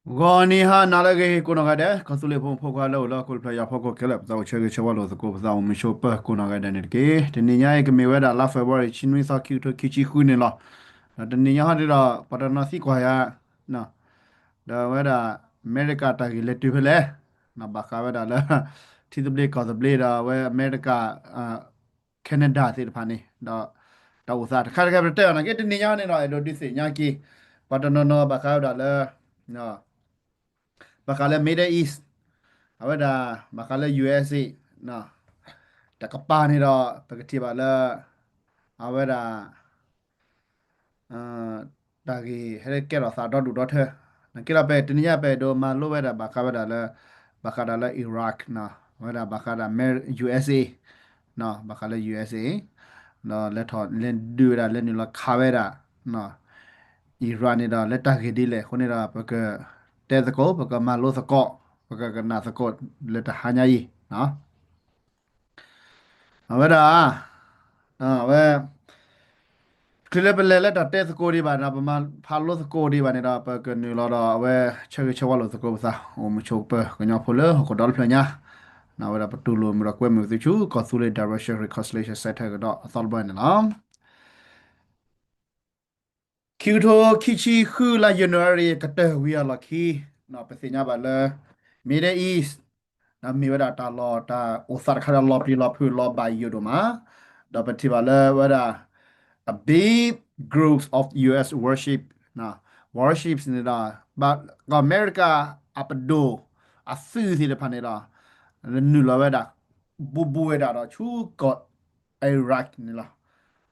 ဂီၤနံၤဟါနၤလၢအဂ့ၤ ကိးနီၢ်ဂၤဒဲး ကီၢ်သူလ့ၤဖိမုၣ်ဖိခွါလၢအိၣ်လၢဟီၣ်ခိၣ်တဖျၢၣ်ညါဖီခိၣ်ခဲလၢာ် ပသးအိၣ်ဆၢဂ့ၤဆၢဝါလိာ်သကိး ပသးအိၣ်မုာ်ဆိးပၢၤကိးနီၢ်ဂၤဒဲးန့ၣ်တက့ၢ်. တနံၤညါအံၤ ကမ့ၢ်ဝဲဒၣ်လါ February ဆံနွံသီ ခံကထိခံဆံဃုန့ၣ်လီၤ. ဒီးတနံၤညါဟီဒ်ဒီး ပှၤတနီၤသံကွၢ်ယၤ ဒီးဝဲဒၣ် အမဲရကၤတၢ်ဂ့ၢ်လဲၤတုၤဖဲလဲၣ်, ဘၣ်ဃးဝဲဒၣ်လၢ ထံသဘျ့ကီၢ်သဘျ့ဒီးအဝဲအမဲရကၤ Canada သ့ၣ်တဖၣ်န့ၣ် ဒီးတၢ်အိၣ်သးတခါတခါ ပတဲအီၤနာ်က့ တနံၤညါန့ၣ်ဒီး အဲၣ်ဒိးဒုးသ့ၣ်ညါက့ၤ ပှၤတနီၤနီၤဘၣ်ဃးဝဲဒၣ်လၢ ဘၣ်ဃးလၢ Middle East အဝဲဒၣ် ဘၣ်ဃးလၢ ယူအ့စ့ တကပၤန့ၣ်ဒီး ပကထံၣ်ဘၣ်လၢ အဝဲဒၣ် တၢ်ဂ့ၢ်ဟဲကဲထီၣ်သးဒီဒူၣ်ဒီထၢ နာ်က့ဒီး ပတနံၤညါ ပအဲၣ်ဒိးမၤလိဝဲဒၣ် ဘၣ်ဃးဝဲဒၣ်လၢ ဘၣ်ဃးဒၣ်လၢ Iraq ဝဲဒၣ်ဘၣ်ဃးဒၣ် ယူအ့စ့ ဘၣ်ဃးလၢ ယူအ့စ့ ဒီးလဲၤထီၣ်လဲၤဒုးဝဲဒၣ် လဲၤနုာ်လီၤခးဝဲဒၣ် Iraq န့ၣ်ဒီး လၢတၢ်ဂ့ၢ်ဒ်လဲၣ်အဃိန့ၣ်ဒီး ပကတဲသကိး ပကမၤလိသကိး ပကကနၣ်သကိးလၢတဟါညါအံၤ အဝဲဒၣ် အဝဲ တုၤလၢပလဲၤလၢတၢ်တဲသကိးဒံးဘၣ်န့ၣ် ပမၤဖးလိသကိးဒံးဘၣ်န့ၣ်ဒီး ပကနုာ်လီၤဒီးအဝဲဆၢဂ့ၤဆၢဝါလိာ်သကိးပသး အိၣ်မုာ်ဆိးပၢၤကညီဖိလၢဟီၣ်ခိၣ်ဒီတဖျၢၣ်ညါ အဝဲဒၣ်ပတူၢ်လိာ်မုာ်ဒီးကွဲမုာ်သုဆူ ကီၢ်သူလ့ၤ Direction Reconciliation Center ကဒီးအသီတဘျီန့ၣ်လီၤ. ခံကထိခံဆံဃုလါ January ကတၢၢ်ဝံၤအလီၢ်ခံ ပသ့ၣ်ညါဘၣ်လၢ Middle East မ့ၢ်ဝဲဒၣ်တၢ်လီၢ်တၢ်အိၣ်သးတခါဒီး လီၤပျံၤလီၤဖုးလီၤဘၣ်ယိၣ်ဒိၣ်မး, ဒီးပထံၣ်ဘၣ်လၢဝဲဒၣ် a big groups of U S warship, warships န့ၣ်ဒီး ကီၢ်အမဲရကၤအပဒိၣ်အသုးသ့ၣ်တဖၣ်န့ၣ်ဒီး နုာ်လီၤဝဲဒၣ် ဘူးဘူးဝဲဒၣ်ဒီးဆူကီၢ် Iraq န့ၣ်လီၤ.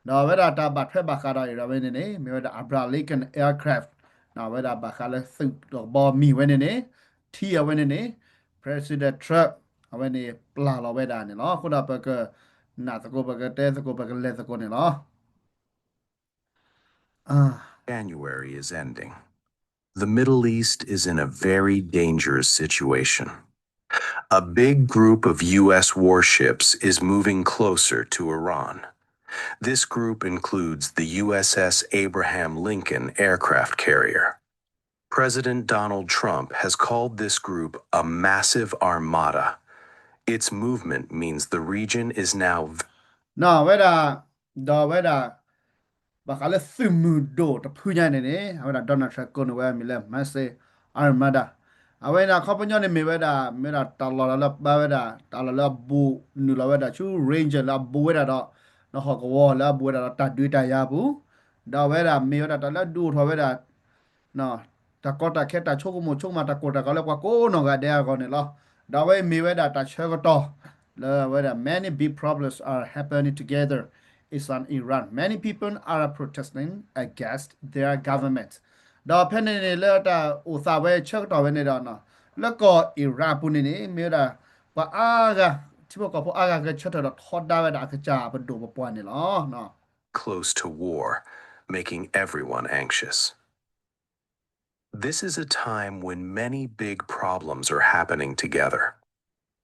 ဒီးအဝဲဒၣ်တၢ်ဘၣ်ထွဲဘၣ်ဃးဒီး Iraq ဝဲန့ၣ်န့ၣ် မ့ၢ်ဝဲဒၣ် Abraham Lincoln aircraft အဝဲဒၣ်ဘၣ်ဃးလၢသုးတကဘီမ့ၢ်ဝဲန့ၣ်န့ၣ် ထံအဝဲန့ၣ်န့ၣ် President Trump အဝဲန့ၣ်ပျၢ်လီၤဝဲဒၣ်န့ၣ်လီၤ. အဃိဒီးပကနၢ်သကိး ပကတဲသကိး ပကလဲၤသကိးန့ၣ်လီၤ. January is ending. The Middle East is in a very dangerous situation. A big group of U S warships is moving closer to Iran. This group includes the U S S Abraham Lincoln aircraft carrier. President Donald Trump has called this group a massive armada. Its movement means the region is now နီၢ်ဝဲဒၣ် ဒီးဝဲဒၣ် ဘၣ်ဃးလၢသုးမုၢ်ဒိၣ်တဖုညါန့ၣ်န့ၣ် အဝဲဒၣ် Donald Trump ကိးန့ၢ်ဝဲအမံၤလၢ massive armada. အဝဲန့ၣ်အခီပညီန့ၣ်မ့ၢ်ဝဲဒၣ် မ့ၢ်ဝဲဒၣ်တၢ်လီၢ်လၢပာ်ဝဲဒၣ် တၢ်လီၢ်လၢအဘူး နုာ်လီၤဝဲဒၣ်ဆူ range လၢအဘူးဝဲဒၣ်ဒီး ဟီၣ်ကဝီၤလၢအဘူးဝဲဒၣ်ဒီးတၢ်ဒုးတၢ်ယၤအပူၤ, ဒီးအဝဲဒၣ်မ့ၢ်ဝဲဒၣ်တၢ်လၢအဒုးအိၣ်ထီၣ်ဝဲဒၣ် တၢ်ကီတၢ်ခဲတၢ်ဆိကမိၣ်ဆိကမး တၢ်ကိၢ်တၢ်ဂီၤလၢပှၤကိးနီၢ်ဂၤဒဲးအဂီၢ်န့ၣ်လီၤ. ဒီးအဝဲမ့ၢ်ဝဲဒၣ်တၢ်ဆၢကတီၢ် လၢဝဲဒၣ် many big problems are happening together is on Iran. Many people are protesting against their government. ဒီးဖဲန့ၣ်န့ၣ်လၢတၢ်အိၣ်သးဝဲဆၢကတီၢ်ဝဲန့ၣ်ဒီး လၢကီၢ် Iran အပူၤန့ၣ်န့ၣ် မ့ၢ်ဝဲဒၣ် ပှၤအါဂၤ ထံဖိကီၢ်ဖိအါဂၤကဆၢထၢၣ်ဒီးထီဒါဝဲဒၣ်အကစၢ်ပဒိၣ်ပပှၢ်န့ၣ်လီၤ. close to war, making everyone anxious. This is a time when many big problems are happening together.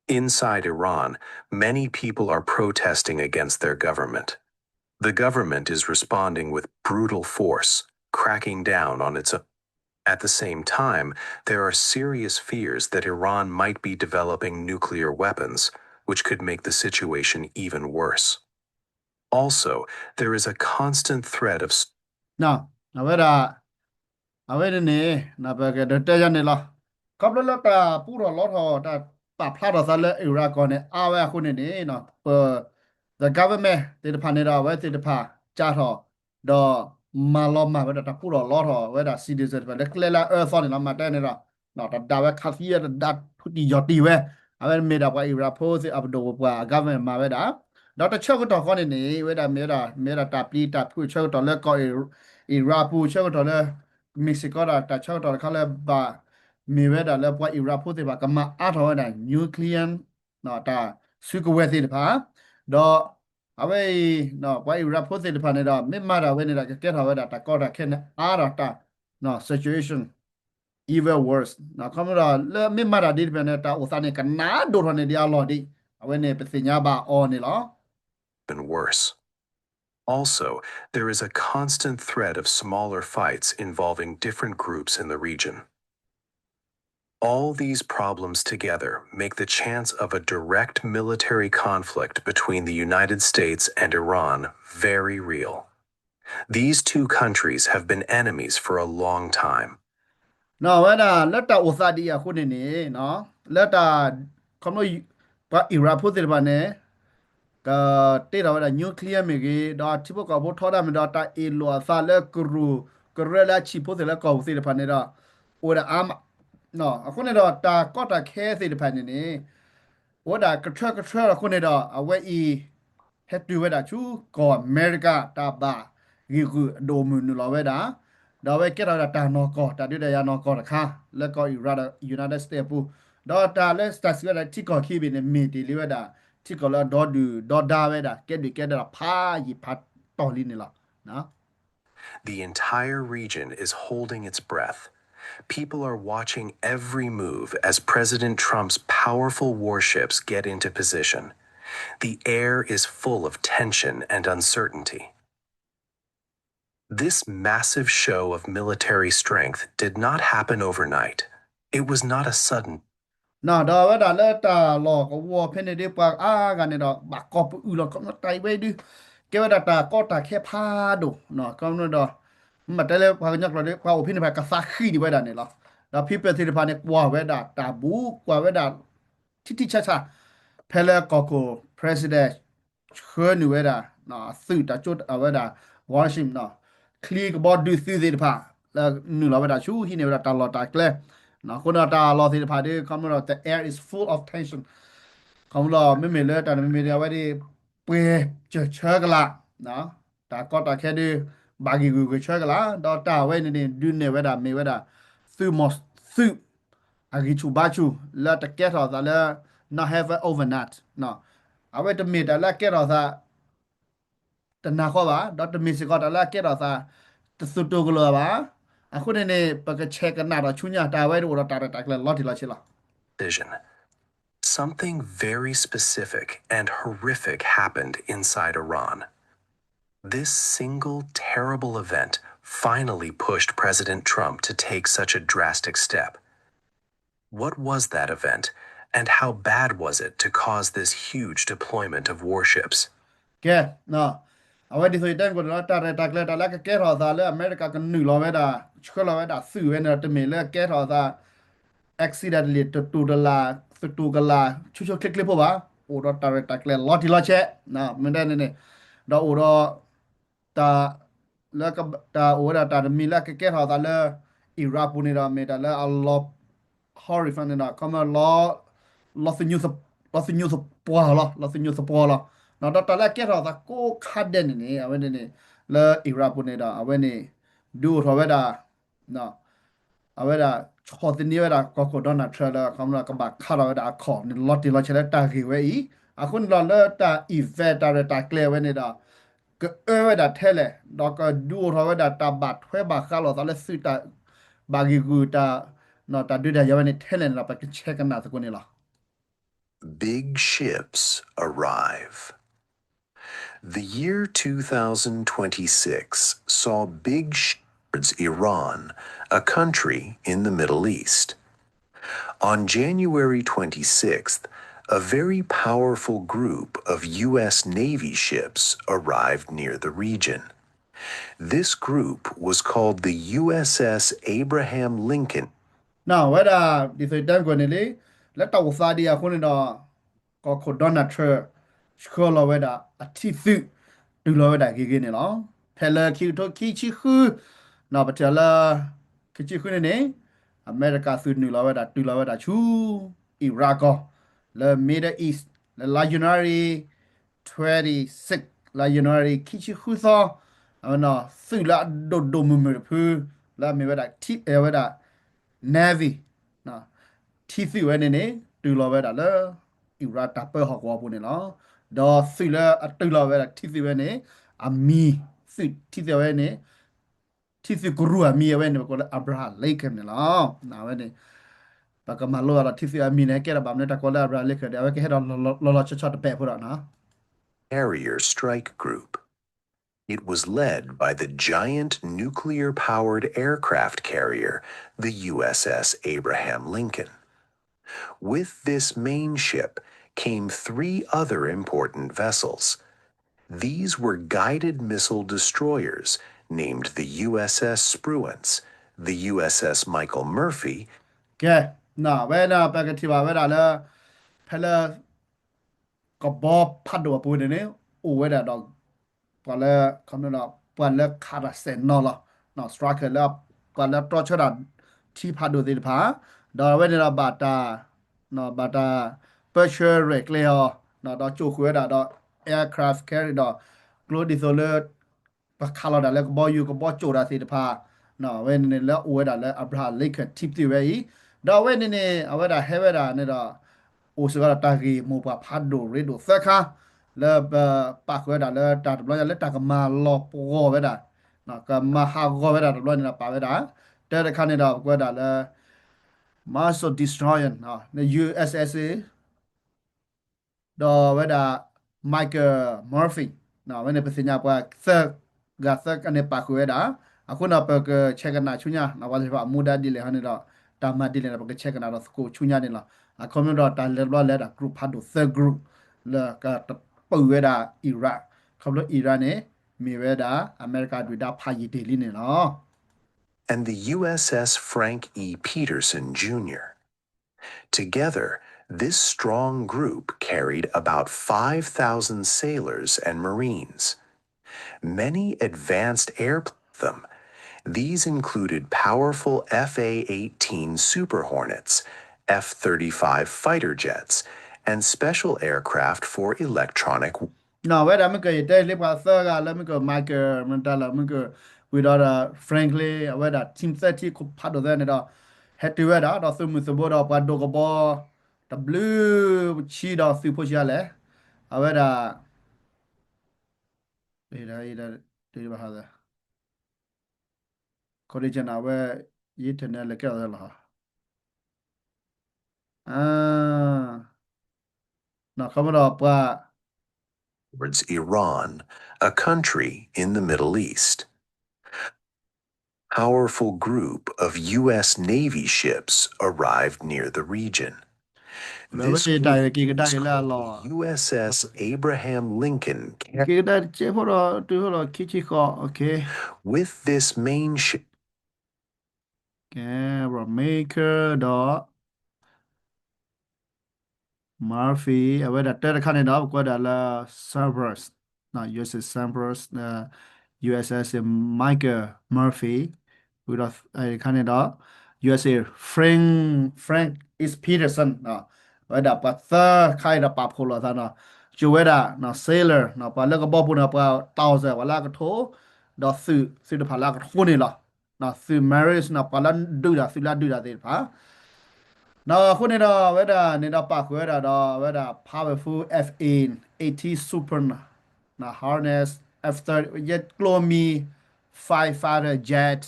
Inside Iran, many people are protesting against their government. The government is responding with brutal force, cracking down on its own. At the same time, there are serious fears that Iran might be developing nuclear weapons, which could make the situation even worse. Also, there is a constant threat of အဝဲဒၣ် အဝဲန့ၣ်န့ၣ် ပကဒတဲယၤန့ၣ်လီၤ. ခီဖျိလၢတၢ်ပူထီၣ်လီထီၣ် တၢ်ပာ်ဖျါထီၣ်သးလၢ Iran ကီၢ်န့ၣ် အါဝဲအဃိန့ၣ်န့ၣ် ပ the government သ့ၣ်တဖၣ်န့ၣ်ဒီး အဝဲသ့ၣ်တဖၣ် ကၢ်ထီၣ် ဒီးမၤလီၤမၢ်ဝဲဒၣ်တၢ်ပူထီၣ်လီထီၣ်ဝဲဒၣ် citizen တဖၣ်လၢကျဲလၢအအၢအသီန့ၣ်လီၤ. မၤတဲန့ၣ်ဒီး တၢ်ဒၣ်ဝဲခးသံဝဲ တၢ်ဒၣ်ထူတံၢ်ယီၢ်တံၢ်ဝဲ အဝဲမ့ၢ်ဒၣ်ပှၤ Iran ဖိသ့ၣ်အပဒိၣ်ပပှၢ် government မၤဝဲဒၣ် ဒီးတဆၢကတီၢ်ဃီန့ၣ်န့ၣ် ဝဲဒၣ်မ့ၢ်ဝဲဒၣ် မ့ၢ်ဝဲဒၣ်တၢ်ပျံၤတၢ်ဖုးဆၢကတီၢ်လၢကီၢ် Iran ပူၤ ဆၢကတီၢ်လၢ Mexico ဒီးတၢ်ဆၢကတီၢ်တခါလၢဘၣ် မ့ၢ်ဝဲဒၣ်လၢပှၤ Iran ဖိသ့ၣ်တဖၣ် ကမၤအါထီၣ်ဝဲဒၣ် nuclear တၢ်စုကဝဲၤသ့ၣ်တဖၣ် ဒီးအဝဲအံၤ ပှၤ Iran ဖိသ့ၣ်တဖၣ်န့ၣ်ဒီး မ့ၢ်မၤတၢ်ဝဲန့ၣ်ဒီး ကကဲထီၣ်ဝဲဒၣ်တၢ်ကီတၢ်ခဲန့ၣ် အါထီၣ်တၢ် situation even worse ခီဖျိဒီး လၢမ့ၢ်မၤတၢ်ဒ်တဖၣ်န့ၣ် တၢ်အိၣ်သးန့ၣ် ကနးဒိၣ်ထီၣ်န့ၢ်ဒံးအလီၢ်ဒံး အဝဲန့ၣ်ပသ့ၣ်ညါဘၣ်အီၤန့ၣ်လီၤ. and worse. Also, there is a constant threat of smaller fights involving different groups in the region. All these problems together make the chance of a direct military conflict between the United States and Iran very real. These two countries have been enemies for a long time. နီၢ်ဝဲဒၣ်လၢတၢ်အိၣ်သးဒ်အံၤအဃိန့ၣ်န့ၣ်, လၢတၢ် ခီဖျိ ပှၤ Iran ဖိသ့ၣ်တဖၣ်န့ၣ် ကတ့ထီၣ်ဝဲဒၣ် nuclear မ့ၢ်ဂ့ၤ, ဒီးထံဖိကီၢ်ဖိထီဒါမ့ၢ်ဒီး တၢ်အ့ၣ်လိာ်အသးလၢကရူၢ်ကရၢလၢအဆံးဖိသ့ၣ်လၢကီၢ်ပူၤသ့ၣ်တဖၣ်န့ၣ်ဒီး အိၣ်ဝဲဒၣ်အါမး. အဃိန့ၣ်ဒီး တၢ်ကီတၢ်ခဲသ့ၣ်တဖၣ်န့ၣ်န့ၣ် အိၣ်ဝဲဒၣ်ကထၢကထၢအဃိန့ၣ်ဒီး အဝဲအံၤ ဟဲတုၤဝဲဒၣ်ဆူကီၢ်အမဲရကၤ တၢ်ဘၣ်ဂံာ်ဂုာ်အဒိၣ်အမုၢ်နုာ်လီၤဝဲဒၣ်, ဒီးအဝဲကဲထီၣ်ဝဲဒၣ်တၢ်နီၢ်ကီၢ် တၢ်ဒုးတၢ်ယၤနီၢ်ကီၢ်တခါ လၢကီၢ် Iran ဒီး United States အပူၤ, ဒီးတၢ်လၢတၢ်စံးဝဲဒၣ်ထံကီၢ်ခံဘ့ၣ်န့ၣ် မ့ၢ်တ့ၢ်လံဝဲဒၣ် ထံကီၢ်လၢအဒီဒုၣ်ဒီဒါဝဲဒၣ် ကဲဒုၣ်ကဲဒါဖးယံာ်ဖးတီၢ်လံန့ၣ်လီၤ. The entire region is holding its breath. People are watching every move as President Trump's powerful warships get into position. The air is full of tension and uncertainty. This massive show of military strength did not happen overnight. It was not a sudden နီၢ် ဒီးဝဲဒၣ်လၢတၢ်လီၢ်ကဝီၤဖဲန့ၣ်ဒီး ပှၤအါဂၤန့ၣ်ဒီး ဘၣ်ကိးပအုၣ်လီၤ ခီဖျိတၢ်အံၤဝဲဒုး ကဲဝဲဒၣ်တၢ်ကီတၢ်ခဲဖးဒိၣ်, ခီဖျိဒီး မ့ၢ်တဲလၢပှၤကညီကျိာ်ဒီး ပှၤအိၣ်ဖဲန့ၣ် ပှၤကသးဃံးဒံးဝဲဒၣ်န့ၣ်လီၤ. ဒီး people သ့ၣ်တဖၣ်န့ၣ် ကွၢ်ဝဲဒၣ်တၢ်ဘူး ကွၢ်ဝဲဒၣ် ထံထံဆးဆး ဖဲလၢကီၢ်ခိၣ် president ဆှၢနုာ်ဝဲဒၣ် သုးတၢ်ကၠိဝဲဒၣ် warship နီၢ် ချံကဘီဒုးသုးသ့ၣ်တဖၣ် လၢနုာ်လီၤဝဲဒၣ်ဆူဟံးန့ၢ်ဝဲဒၣ်တၢ်လီၢ်တၢ်ကျဲ, အဃိန့ၣ်တၢ်လီၢ်သ့ၣ်တဖၣ်ဒီး ခီဖျိဒီး the air is full of tension, ခီဖျိ မ့မ့ၢ်လၢတၢ်မ့မ့ၢ်ဒီးအဝဲဒၣ် ပှဲၤစၢၤဆၢကလာ် တၢ်ကီတၢ်ခဲဒီး ဘၣ်ဂံာ်ဂုာ်ဂဲၤဆၢကလာ် ဒီးတၢ်ဝဲန့ၣ်န့ၣ် ဒုးနဲၣ်ဝဲဒၣ်မ့ၢ်ဝဲဒၣ် သုးမီၤသုး အဂံၢ်ဆူၣ်ဘါဆူၣ် လၢတကဲထီၣ်အသးလၢ not happen overnight, အဝဲတမ့ၢ်တၢ်လၢအကဲထီၣ်အသး တနၤဃီဘၣ်, ဒီးတမ့ၢ်စ့ၢ်ကီးတၢ်လၢအကဲထီၣ်အသး တသတူၢ်ကလိာ်ဘၣ်. အဃိန့ၣ်န့ၣ် ပကဆဲးကနၣ်ဒီးဆူညါ တၢ်ဝဲတအိၣ်ဒီးတၢ်ရဲၣ်တၢ်ကျဲၤလီၤတံၢ်လီၤဆဲးလီၤ. Decision. Something very specific and horrific happened inside Iran. This single terrible event finally pushed President Trump to take such a drastic step. What was that event, and how bad was it to cause this huge deployment of warships? ကဲ, အဝဲဒ်သိးယတဲမ့ၢ်ကီးန့ၣ်လီၤ, တၢ်ရဲၣ်တၢ်ကျဲၤ တၢ်လၢကကဲထီၣ်အသးလၢအမဲရကၤကနုာ်လီၤဝဲဒၣ် ဆှၢလီၤဝဲဒၣ်သုးဝဲန့ၣ်ဒီး တမ့ၢ်လၢကဲထီၣ်အသး accidentally တတူၢ်တလၢ် သတူၢ်ကလာ် ဆူၣ်ဆူၣ်ချ့ချ့ဖိဘၣ်, အိၣ်ဒီးတၢ်ရဲၣ်တၢ်ကျဲၤလီၤတံၢ်လီၤဆဲး, မ့ၢ်ဒ်န့ၣ်န့ၣ်, ဒီးအိၣ်ဒီး တၢ် လၢက တၢ်အိၣ်ဝဲဒၣ်တၢ်တမံၤလၢအကကဲထီၣ်အသးလၢ Iran ပူၤန့ၣ်ဒီး မ့ၢ်တၢ်လၢအလီၤ horrifying န့ၣ်ဒီး ခီမ လီၤသညိးသပှၢ်လီၤ, လီၤသညိးသပှၢ်လီၤ. ဒီးတၢ်လၢအကဲထီၣ်အသးကိးခါဒဲးန့ၣ်န့ၣ် အဝဲန့ၣ်န့ၣ် လၢ Iran ပူၤန့ၣ်ဒီး အဝဲန့ၣ် ဒုးအိၣ်ထီၣ်ဝဲဒၣ် အဝဲဒၣ် ဆီၣ်သနံးဝဲဒၣ်ကီၢ်ခိၣ် Donald Trump လၢ ခီမ ကဘၣ်ခးထီၣ်ဝဲဒၣ်အခီၣ်န့ၣ် လီၤတံၢ်လီၤဆဲးလၢတၢ်ဂ့ၢ်ဝဲအံၤ, အဃိန့ၣ်ဒီး လၢတၢ် event တၢ်ရဲၣ်တၢ်ကျဲၤဝဲန့ၣ်ဒီး ကအၢဝဲဒၣ်ထဲလဲၣ်, ဒီးကဒုးအိၣ်ထီၣ်ဝဲဒၣ်တၢ်ဘၣ်ထွဲဘၣ်ဃးလိာ်သးလၢသုးတၢ် ဘၣ်ဂံာ်ဂူာ်တၢ် တၢ်ဒုးတၢ်ယၤဝဲန့ၣ်ထဲလဲၣ်န့ၣ်ဒီး ပကဆဲးကနၣ်သကိးန့ၣ်လီၤ. Big ships arrive. The year two thousand twenty-six saw big sh- towards Iran, a country in the Middle East. On January twenty-sixth, a very powerful group of U S Navy ships arrived near the region. This group was called the U S S Abraham Lincoln. နီၢ် ဝဲဒၣ် ဒ်သိးယတဲမ့ၢ်ကီးန့ၣ်လံ, လၢတၢ်အိၣ်သးဒ်အံၤအဃိန့ၣ်ဒီး ကီၢ်ခိၣ် Donald Trump ဆှၢလီၤဝဲဒၣ်အထံသုး တုၤလီၤဝဲဒၣ်ဂ့ၤဂ့ၤန့ၣ်လီၤ. ဖဲလၢခံကထိခံဆံဃု နီၢ် ပထံၣ်လၢ ခံဆံဃုန့ၣ်န့ၣ် အမဲရကၤသုးနုာ်လီၤဝဲဒၣ် တုၤလီၤဝဲဒၣ်ဆူ Iraq ကီၢ် လၢ Middle East လၢလါ January twenty-six လါ January ခံဆံဃုသီ အဝဲန့ၣ် သုးလၢအဒိၣ်ဒိၣ်မုၢ်မုၢ်တဖု လၢအမ့ၢ်ဝဲဒၣ် ထံ အဝဲဒၣ် Navy Navy ထံသုးဝဲန့ၣ်န့ၣ် တုၤလီၤဝဲဒၣ်လၢ Iraq တၢ်ပၢဟီၣ်ကဝီၤပူၤန့ၣ်လီၤ. ဒီးသုးလၢအတုၤလီၤဝဲဒၣ်ထံသုးဝဲန့ၣ် အမံၤ သုးထံသုးဝဲန့ၣ် ထံသုးကရူၢ်အမံၤအဝဲန့ၣ် ပကိးလၢ Abraham Lincoln န့ၣ်လီၤ. အဝဲန့ၣ် ပကမၤလိအလီၤထံသုးအမံၤန့ၣ် ကဲထီၣ်ဘၣ်မနုၤတၢ်ကိးလၢ Abraham Lincoln ဒီး အဝဲကဟဲဒီးလီၤလီၤဆီဆီတပဲာ်ဖိဒီး Carrier Strike Group. It was led by the giant nuclear-powered aircraft carrier, the U S S Abraham Lincoln. With this main ship came three other important vessels. These were guided missile destroyers named the U S S Spruance, the U S S Michael Murphy, ကဲ, ဝဲဒၣ် ပကထံၣ်ဘၣ်ဝဲဒၣ်လၢ ဖဲလၢ ကဘီဖးဒိၣ်အပူၤန့ၣ်န့ၣ် အိၣ်ဝဲဒၣ်ဒီး ပှၤလၢ ခီဖျိဒီး ပှၤလၢခးတၢ်စဲးနီၤလီၤ, striker လၢ ပှၤလၢတြီဆၢတၢ်ထံဖးဒိၣ်သ့ၣ်တဖၣ်, ဒီးအဝဲန့ၣ်ဒီးဘၣ်တၢ် ဘၣ်တၢ်ပၢဆှၢရဲၣ်ကျဲၤအီၤ, ဒီးကၠိၣ်ဃုာ်ဝဲဒၣ်ဒီး aircraft carrier ဒီး ကျိဒ်သိးလၢ ပခးလီၤတၢ်လၢကဘီယူၤ ကဘီကၠိၣ်တၢ်သ့ၣ်တဖၣ်, အဝဲန့ၣ်လၢအိၣ်ဝဲဒၣ်လၢ Abraham Lincoln ထံသ့ၣ်ဝဲအံၤ, ဒီးအဝဲန့ၣ်န့ၣ် အဝဲဒၣ်ဟဲဝဲဒၣ်န့ၣ်ဒီး အိၣ်စ့ၢ်ကီးဒီးတၢ်ဂ့ၢ်မိၢ်ပှၢ်ဖးဒိၣ်ရ့ဒိၣ်သၢခါ, လၢပပာ်ဃုာ်ဝဲဒၣ်လၢတၢ်တဘျီညါလၢတၢ်ကမၤလီၤပှီၢ်ဝဲဒၣ်, ကမၤဟးဂီၤဝဲဒၣ်တဘျီန့ၣ်ဒီးပာ်ဝဲဒၣ်, တၢတခါန့ၣ်ဒီးပကွဲးဝဲဒၣ်လၢ missile destroyer န့ၣ် U S S ဒီးဝဲဒၣ် Michael Murphy, အဝဲန့ၣ်ပသ့ၣ်ညါပှၤသၢဂၤသၢကန့ၣ်ပာ်ဃုာ်ဝဲဒၣ်, အဃိန့ၣ်ပကဆဲးကနၣ်ဆူညါ ပှၤသ့ၣ်တဖၣ်အမူဒါဒ်လဲၣ်ဟီန့ၣ်ဒီး တၢ်မၤဒ်လဲၣ်န့ၣ် ပကဆဲးကနၣ်ဒီးသကိးဆူညါန့ၣ်လီၤ. အခီပညီဒီးတၢ်လဲၤတဘျီလဲၤဒၣ် group ဖးဒိၣ်သၢ group လၢကပာ်ဝဲဒၣ် Iran, ခီဖျိ Iran န့ၣ် မ့ၢ်ဝဲဒၣ် အမဲရကၤဒုၣ်ဒါဖးယံာ်တ့ၢ်လံန့ၣ်လီၤ. and the U S S Frank E. Peterson Junior Together, this strong group carried about five thousand sailors and Marines. Many advanced airplanes them. These included powerful F A eighteen Super Hornets, F thirty-five fighter jets, and special aircraft for electronic ဝဲဒၣ်မ့ၢ်က ယတဲလၢပှၤသၢဂၤလၢ မ့ၢ်က Michael မတၤလၢ မ့ၢ်က ဝံၤဒီး Franklin အဝဲဒၣ် team သၢ ထံခိၣ်ဖးဒိၣ်သၢန့ၣ်ဒီး ဟဲတုၤဝဲဒၣ် ဒီးသုးမုၢ်သံၣ်ဘိဒီးပှၤဒိးကဘီ တဘျုးဆံဒီးသုးဖိဆံးအါလဲၣ်, အဝဲဒၣ် ခီဒကနဝဲ ယံထၢၣ်န့ၣ်လၢကဲထီၣ်သးလီၤ, ခီမဒီးပှၤ towards Iran, a country in the Middle East. Powerful group of U S Navy ships arrived near the region. This group was called the U S S Abraham Lincoln. က့ၤကဒါကဲဖိဒီးတုၤဟိဒီးခံဆံဃီ, with this main ship ကဲ Maker ဒီး Murphy အဝဲဒၣ်တၢတခါန့ၣ်ဒီး ပကွဲးဒၣ်လၢ Sampras, U S S Sampras, U S S Michael Murphy, ဝံၤဒီးတခါန့ၣ်ဒီး U S S Frank, Frank E. Peterson, အဝဲဒၣ်ပှၤသၢခါအံၤဒီးပာ်ဖှိၣ်လိာ်သးနီၤ, ကၠိဝဲဒၣ် sailor ပှၤလၢကဘီပူၤန့ၣ် ပှၤ thousand ပှၤလၢအကထိ, ဒီးသုးသ့ၣ်တဖၣ်လၢအကထိန့ၣ်လီၤ. သုး Marines န့ၣ် ပှၤလၢဒုးတၢ် သုးလၢအဒုးတၢ်သ့ၣ်တဖၣ်, အဃိန့ၣ်ဒီး အဝဲဒၣ်န့ၣ်ဒီးပာ်ဃုာ်ဝဲဒၣ်ဒီး အဝဲဒၣ် powerful F A eighteen Super Hornet, F thirty, ကျိမံၤ firefighter jet,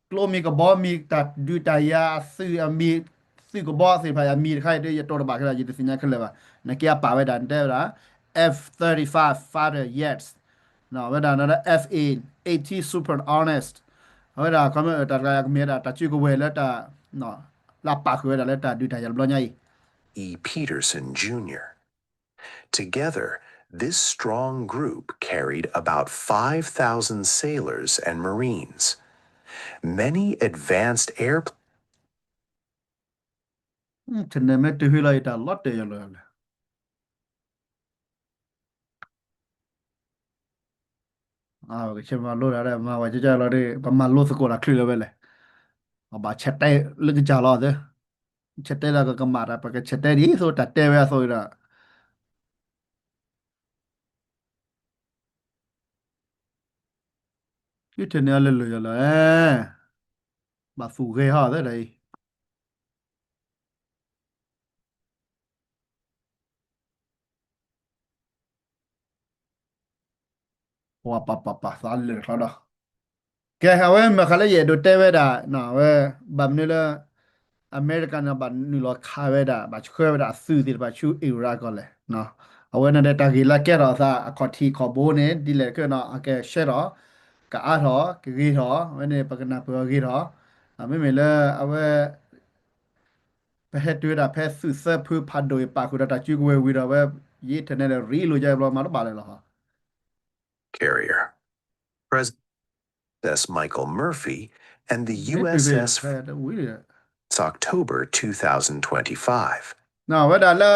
ကျိမံၤကဘီမံၤ တၢ်ဒုးတၢ်ယၤအသုးအမံၤ, သုးကဘီသ့ၣ်တဖၣ်အမံၤတခါအံၤ ယတိၢ်တဘၣ်ခဲလၢာ် ယတသ့ၣ်ညါခဲလၢာ်ဘၣ်, နက့အပာ်ဝဲဒၣ် နတဲဝဲဒၣ် F thirty-five fighter jets, ဝဲဒၣ် F A eighteen Super Hornet, အဝဲဒၣ် တၢ်တဂၤကမ့ၢ်ဝဲဒၣ် တၢ်စုကဝဲၤလၢတၢ် လၢပာ်ဃုာ်ဝဲဒၣ်လၢတၢ်ဒုးတၢ်ယၤတဘျီညါအံၤ E. Peterson Junior Together, this strong group carried about five thousand sailors and Marines. Many advanced air ထနမ့ၢ် တုၤဟံးလီၤယတၢ်လီၤတဲာ်ယလၢလဲၣ်, ကဆဲမၤလိတၢ် မၤဝဲကလီၤဒီး ပမၤလိသကိးတၢ်ချုးလၢၤဝဲလဲၣ်, ဘၣ်ဆဲးတဲလၢကစၢ်လီၤသ့, ဆဲးတဲလၢကကမၣ်တၢ် ပကဆဲးတဲဒ်သိးတၢ်တဲဝဲအသိးဒီး ယထနၢ်လၢလၢာ်ယလၢာ်, ဘၣ်သူၣ်ဂဲၤဟီသဲဒၣ်အံၤ, ပှၤပာ်ပာ်ပာ်သးလၢာ်ချီဒီး, ကဲ အဝဲမ့ၢ်ဃးလၢယအဲၣ်ဒိးတဲဝဲဒၣ်, အဝဲ ဘၣ်မနုၤလၢ အမဲရကၤန့ၣ် ဘၣ်နုာ်လီၤခးဝဲဒၣ် ဘၣ်ဆှၢဝဲဒၣ်အသုးသ့ၣ်တဖၣ်ဆူ Iraq ကီၢ်လဲၣ်, အဝဲန့ၣ်ဒီးတၢ်ဂ့ၢ်လၢကဲထီၣ်အသးအခီၣ်ထံးခီၣ်ဘိန့ၣ် ဒ်လဲၣ်တခီနီၤ အကဆှဲထီၣ် ကအါထီၣ် ကဂ့ၤထီၣ် အဝဲန့ၣ် ပကနၢ်ပၢၢ်အီၤဂ့ၤထီၣ်, မ့မ့ၢ်လၢအဝဲ ပဟဲတုၤဝဲဒၣ်ဖဲသုးသၢဖုဖးဒိၣ်အံၤ ပာ်ဃုာ်ဒီးတၢ်စုကဝဲၤဝံၤဒီးဝဲ ယအ့ၣ်ထၢၣ်နဲၣ်ဒီး ရ့လိာ်ယါဘျီမၤတဘၣ်လၢၤလီၤ. Carrier. President S. Michael Murphy and the မ့ၢ်တုၤဖဲ U S S ဖဲတဝံၤဒီး October two thousand twenty-five. ဝဲဒၣ်လၢ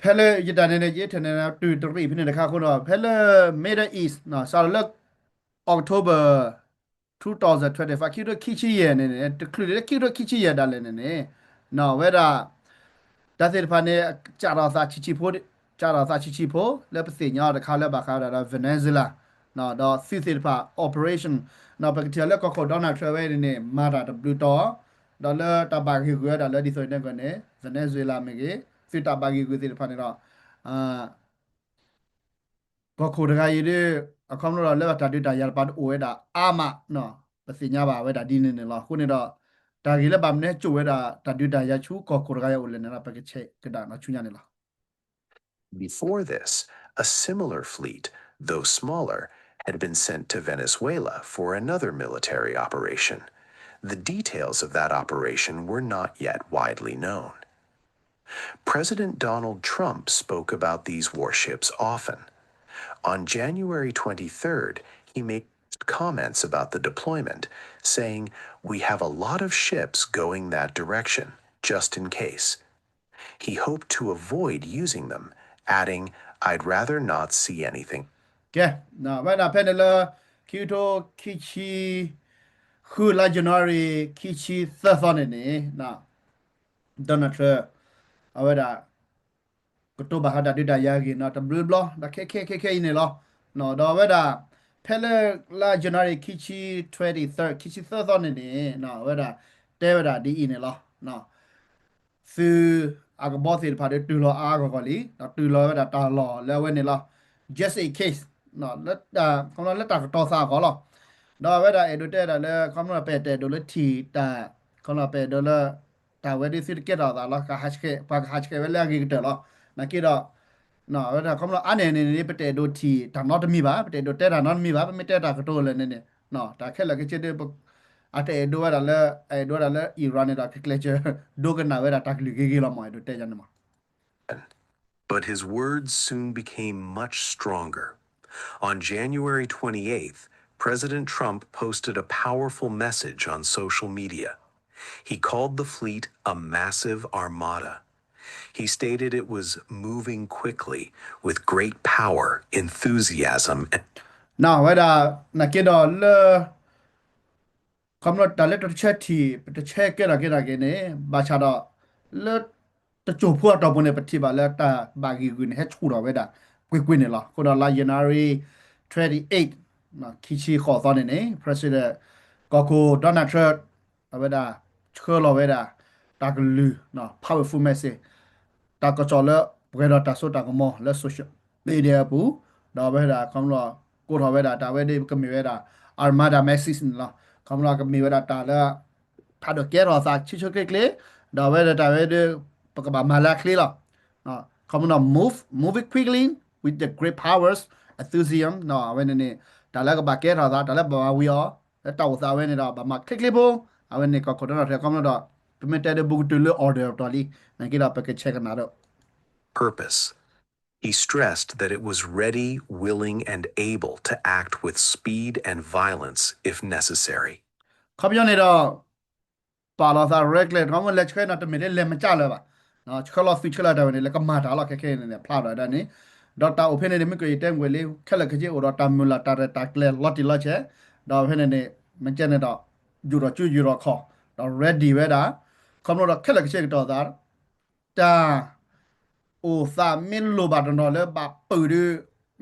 ဖဲလၢယတၢ်န့ၣ်န့ၣ် ယအ့ၣ်ထၢၣ်နဲၣ်န့ၣ် တုၤတရံးဖဲန့ၣ်တခါအဃိဒီး ဖဲလၢ Middle East စးထီၣ်လၢ October two thousand twenty-five ခံကထိခံဆံယဲၢ်န့ၣ်န့ၣ် တချုးလၢခံကထိခံဆံယဲၢ်ဒၣ်လဲာ်န့ၣ်န့ၣ် ဝဲဒၣ် တၢ်သ့ၣ်တဖၣ်န့ၣ် ကးထီၣ်သးဆံးဆံးဖိ ကးထီၣ်သးဆံးဆံးဖိ လၢပသ့ၣ်ညါအီၤတခါလၢဘၣ်ဃးဝဲဒၣ်ဒီး Venezuela ဒီးသုးသ့ၣ်တဖၣ် operation ပကထံၣ်လၢကီၢ်ခိၣ် Donald Trump ဝဲန့ၣ်န့ၣ် မၤတၢ်တဘျုးတီၤ ဒီးလၢတၢ်ဘၣ်ဂ့ၢ်ဂုာ်ဝဲဒၣ်လၢဒ်သိးန့ၣ်ကီးန့ၣ် Venezuela မ့ၢ်ဂ့ၤ သုးတၢ်ဘၣ်ဂ့ၢ်ဂုာ်သ့ၣ်တဖၣ်န့ၣ်ဒီး ကီၢ်ခိၣ်တဂၤအံၤဒီး အခီဖျိဒီးလၢတၢ်ဒုးတၢ်ယၤတပၤတအိၣ်ဝဲဒၣ်အါမး ပသ့ၣ်ညါဘၣ်ဝဲဒၣ်ဒ်န့ၣ်န့ၣ်လီၤ. အဃိန့ၣ်ဒီး တၢ်ဂ့ၢ်လၢဘၣ်မနုၤဟဲစိာ်ဝဲဒၣ် တၢ်ဒုးတၢ်ယၤဆူကီၢ်ခိၣ်တဂၤအံၤအိၣ်လဲၣ်န့ၣ်ဒီး ပကဆဲးကဒါဆူညါန့ၣ်လီၤ. Before this, a similar fleet, though smaller, had been sent to Venezuela for another military operation. The details of that operation were not yet widely known. President Donald Trump spoke about these warships often. On January twenty-third, he made comments about the deployment, saying, "We have a lot of ships going that direction, just in case." He hoped to avoid using them, adding, "I'd rather not see anything." ကဲ, ဝဲဒၣ်ဖဲန့ၣ်လၢ ခံကထိခံဆံဃု လါ January ခံဆံသၢသီန့ၣ်န့ၣ် Donald Trump အဝဲဒၣ် ကတိၤဘၣ်ဃးတၢ်ဒုးတၢ်ယၤဂ့ၢ်နီၤ တဘျုးဘျီ ဒီးခဲခဲခဲခဲအံၤန့ၣ်လီၤ. ဒီးအဝဲဒၣ် ဖဲလၢလါ January ခံဆံ twenty-third ခံဆံသၢသီန့ၣ်န့ၣ် အဝဲဒၣ် တဲဝဲဒၣ်ဒ်အံၤန့ၣ်လီၤ. သုးအကဘီသ့ၣ်တဖၣ်ဒီးတုၤလီၤအါအါဂီၢ်ဂီၢ်လံ, ဒီးတုၤလီၤဝဲဒၣ်တၢ်လီၢ်လၢအဝဲန့ၣ်လီၤ. Just in case လၢတၢ်ကတီၤသးအဂီၢ်လီၤ. ဒီးအဝဲဒၣ်အဲၣ်ဒိးတဲဒၣ်လၢ ခီဖျိပအဲၣ်ဒိးလၢထံၣ်တၢ် ခီဖျိပအဲၣ်ဒိးလၢ တၢ်ဝဲဒၣ်သုတကဲထီၣ်သးလီၤ, ပှၤကဟးဆှဲးဝဲလၢအဂ့ၤကတၢၢ်လီၤ. နာ်က့ဒီး အဝဲဒၣ်ခီဖျိအါန့ၢ်န့ၣ်န့ၣ် ပတအဲၣ်ဒိးထံၣ်တၢ်နီတမံၤဘၣ်, ပတအဲၣ်ဒိးတဲတၢ်နီတမံၤဘၣ်, ပမ့ၢ်တဲတၢ်ကတိၤလဲၣ်န့ၣ်န့ၣ် တၢ်ခဲလၢာ်ခဲဆ့ဒီး အတအဲၣ်ဒိးဝဲဒၣ်လၢ အအဲၣ်ဒိးဝဲဒၣ်လၢ Iran န့ၣ်ဒီး ကကျဲးစၢး ဒိကနၣ်ဝဲဒၣ်တၢ်ကလုၢ်ဂ့ၤဂ့ၤလီၤမး အဲၣ်ဒိးတဲယၤန့ၣ်မး But his words soon became much stronger. On January twenty-eighth, President Trump posted a powerful message on social media. He called the fleet a massive armada. He stated it was moving quickly, with great power, enthusiasm, and နာ်ဝဲဒၣ် နာ်က့ဒီးလၢ ခီဖျိတၢ်လၢတဆၢထံၣ် ပတဆၢကဲထီၣ်ကဲထီၣ်က့ၤန့ၣ် ဘၣ်ဆၣ်ဒီး လၢတစိၢ်ဖိအတီၢ်ပူၤန့ၣ် ပထံၣ်ဘၣ်လၢတၢ်ဘၣ်ဂ့ၢ်ဂုာ်န့ၣ် ဟဲဆူၣ်ထီၣ်ဝဲဒၣ် ကွ့ၢ်ကွ့ၢ်န့ၣ်လီၤ. အဃိဒီးလါ January twenty-eight ခံဆံဃိးသီန့ၣ်န့ၣ် President ကီၢ်ခိၣ် Donald Trump အဝဲဒၣ် ဆှၢလီၤဝဲဒၣ် တၢ်ကလုၢ် powerful message တၢ်ကစီၣ်လၢပှဲၤဒီးတၢ်စိတၢ်ကမီၤလၢ social media အပူၤ, ဒီးအဝဲဒၣ်ခီဖျိ ကိးထီၣ်ဝဲဒၣ်တၢ်ဝဲဒၣ် ပကမ့ၢ်ဝဲဒၣ် Armada message န့ၣ်လီၤ. ခီဖျိကမ့ၢ်ဝဲဒၣ်တၢ်လၢ ဖးဒိၣ်ကဲထီၣ်သးဆံဆံချ့ချ့, ဒီးအဝဲဒၣ်တၢ်ဝဲဒၣ် ပကဘၣ်မၤလၢအချ့လီၤ. ခီဖျိ move, move it quickly with the great powers, enthusiasm အဝဲန့ၣ်န့ၣ် တၢ်လၢကဘၣ်ကဲထီၣ်သး တၢ်လၢဘၣ်မၤဝံၤအီၤ လၢတၢ်အိၣ်သးဝဲန့ၣ်ဒီး ဘၣ်မၤချ့ချ့ဖိ, အဝဲန့ၣ်ကီၢ်ခိၣ် Donald Trump ခီဖျိဒီး ပမ့ၢ်တဲဒီးဘူးကတုၤလၢ order အပတီၢ်လံ, နာ်က့ဒီးပကဆဲးကနၣ်ဒီး purpose. He stressed that it was ready, willing, and able to act with speed and violence if necessary. ခီပညီန့ၣ်ဒီး ပာ်လီၤသးရဲၣ်ကျဲၤ တခီမ့ၢ်လဲၤဆှၢန့ၣ် တမ့ၢ်လၢလဲၤမကၢ်လၢၤဘၣ်, ဆှၢလီၤသုးဆှၢလီၤတၢ်ဝဲန့ၣ် လၢကမၤတၢ်လီၤ ခဲခဲအံၤန့ၣ် ဖျါဒီးဒၣ်န့ၣ်, ဒီးတၢ်အိၣ်ဖဲန့ၣ်န့ၣ် မ့ၢ်ကယတဲမ့ၢ်ဝဲလံ ခဲလၢာ်ခဲဆ့အိၣ်ဒီးတၢ်မုၢ်လၢ် တၢ်ရဲၣ်တၢ်ကျဲၤလီၤတံၢ်လီၤဆဲး, ဒီးဖဲန့ၣ်န့ၣ် မ့ၢ်ကဲန့ၣ်ဒီး ယူာ်ထီၣ်စုယူာ်ထီၣ်ခီၣ်, ဒီး ready ဝဲဒၣ်, ခီဖျိဒီးခဲလၢာ်ခဲဆ့ကတီၤသး တၢ်အိၣ်သးမ့ၢ်လိၣ်ဘၣ်တနီၤလၢဘၣ်ပုာ်ဒီး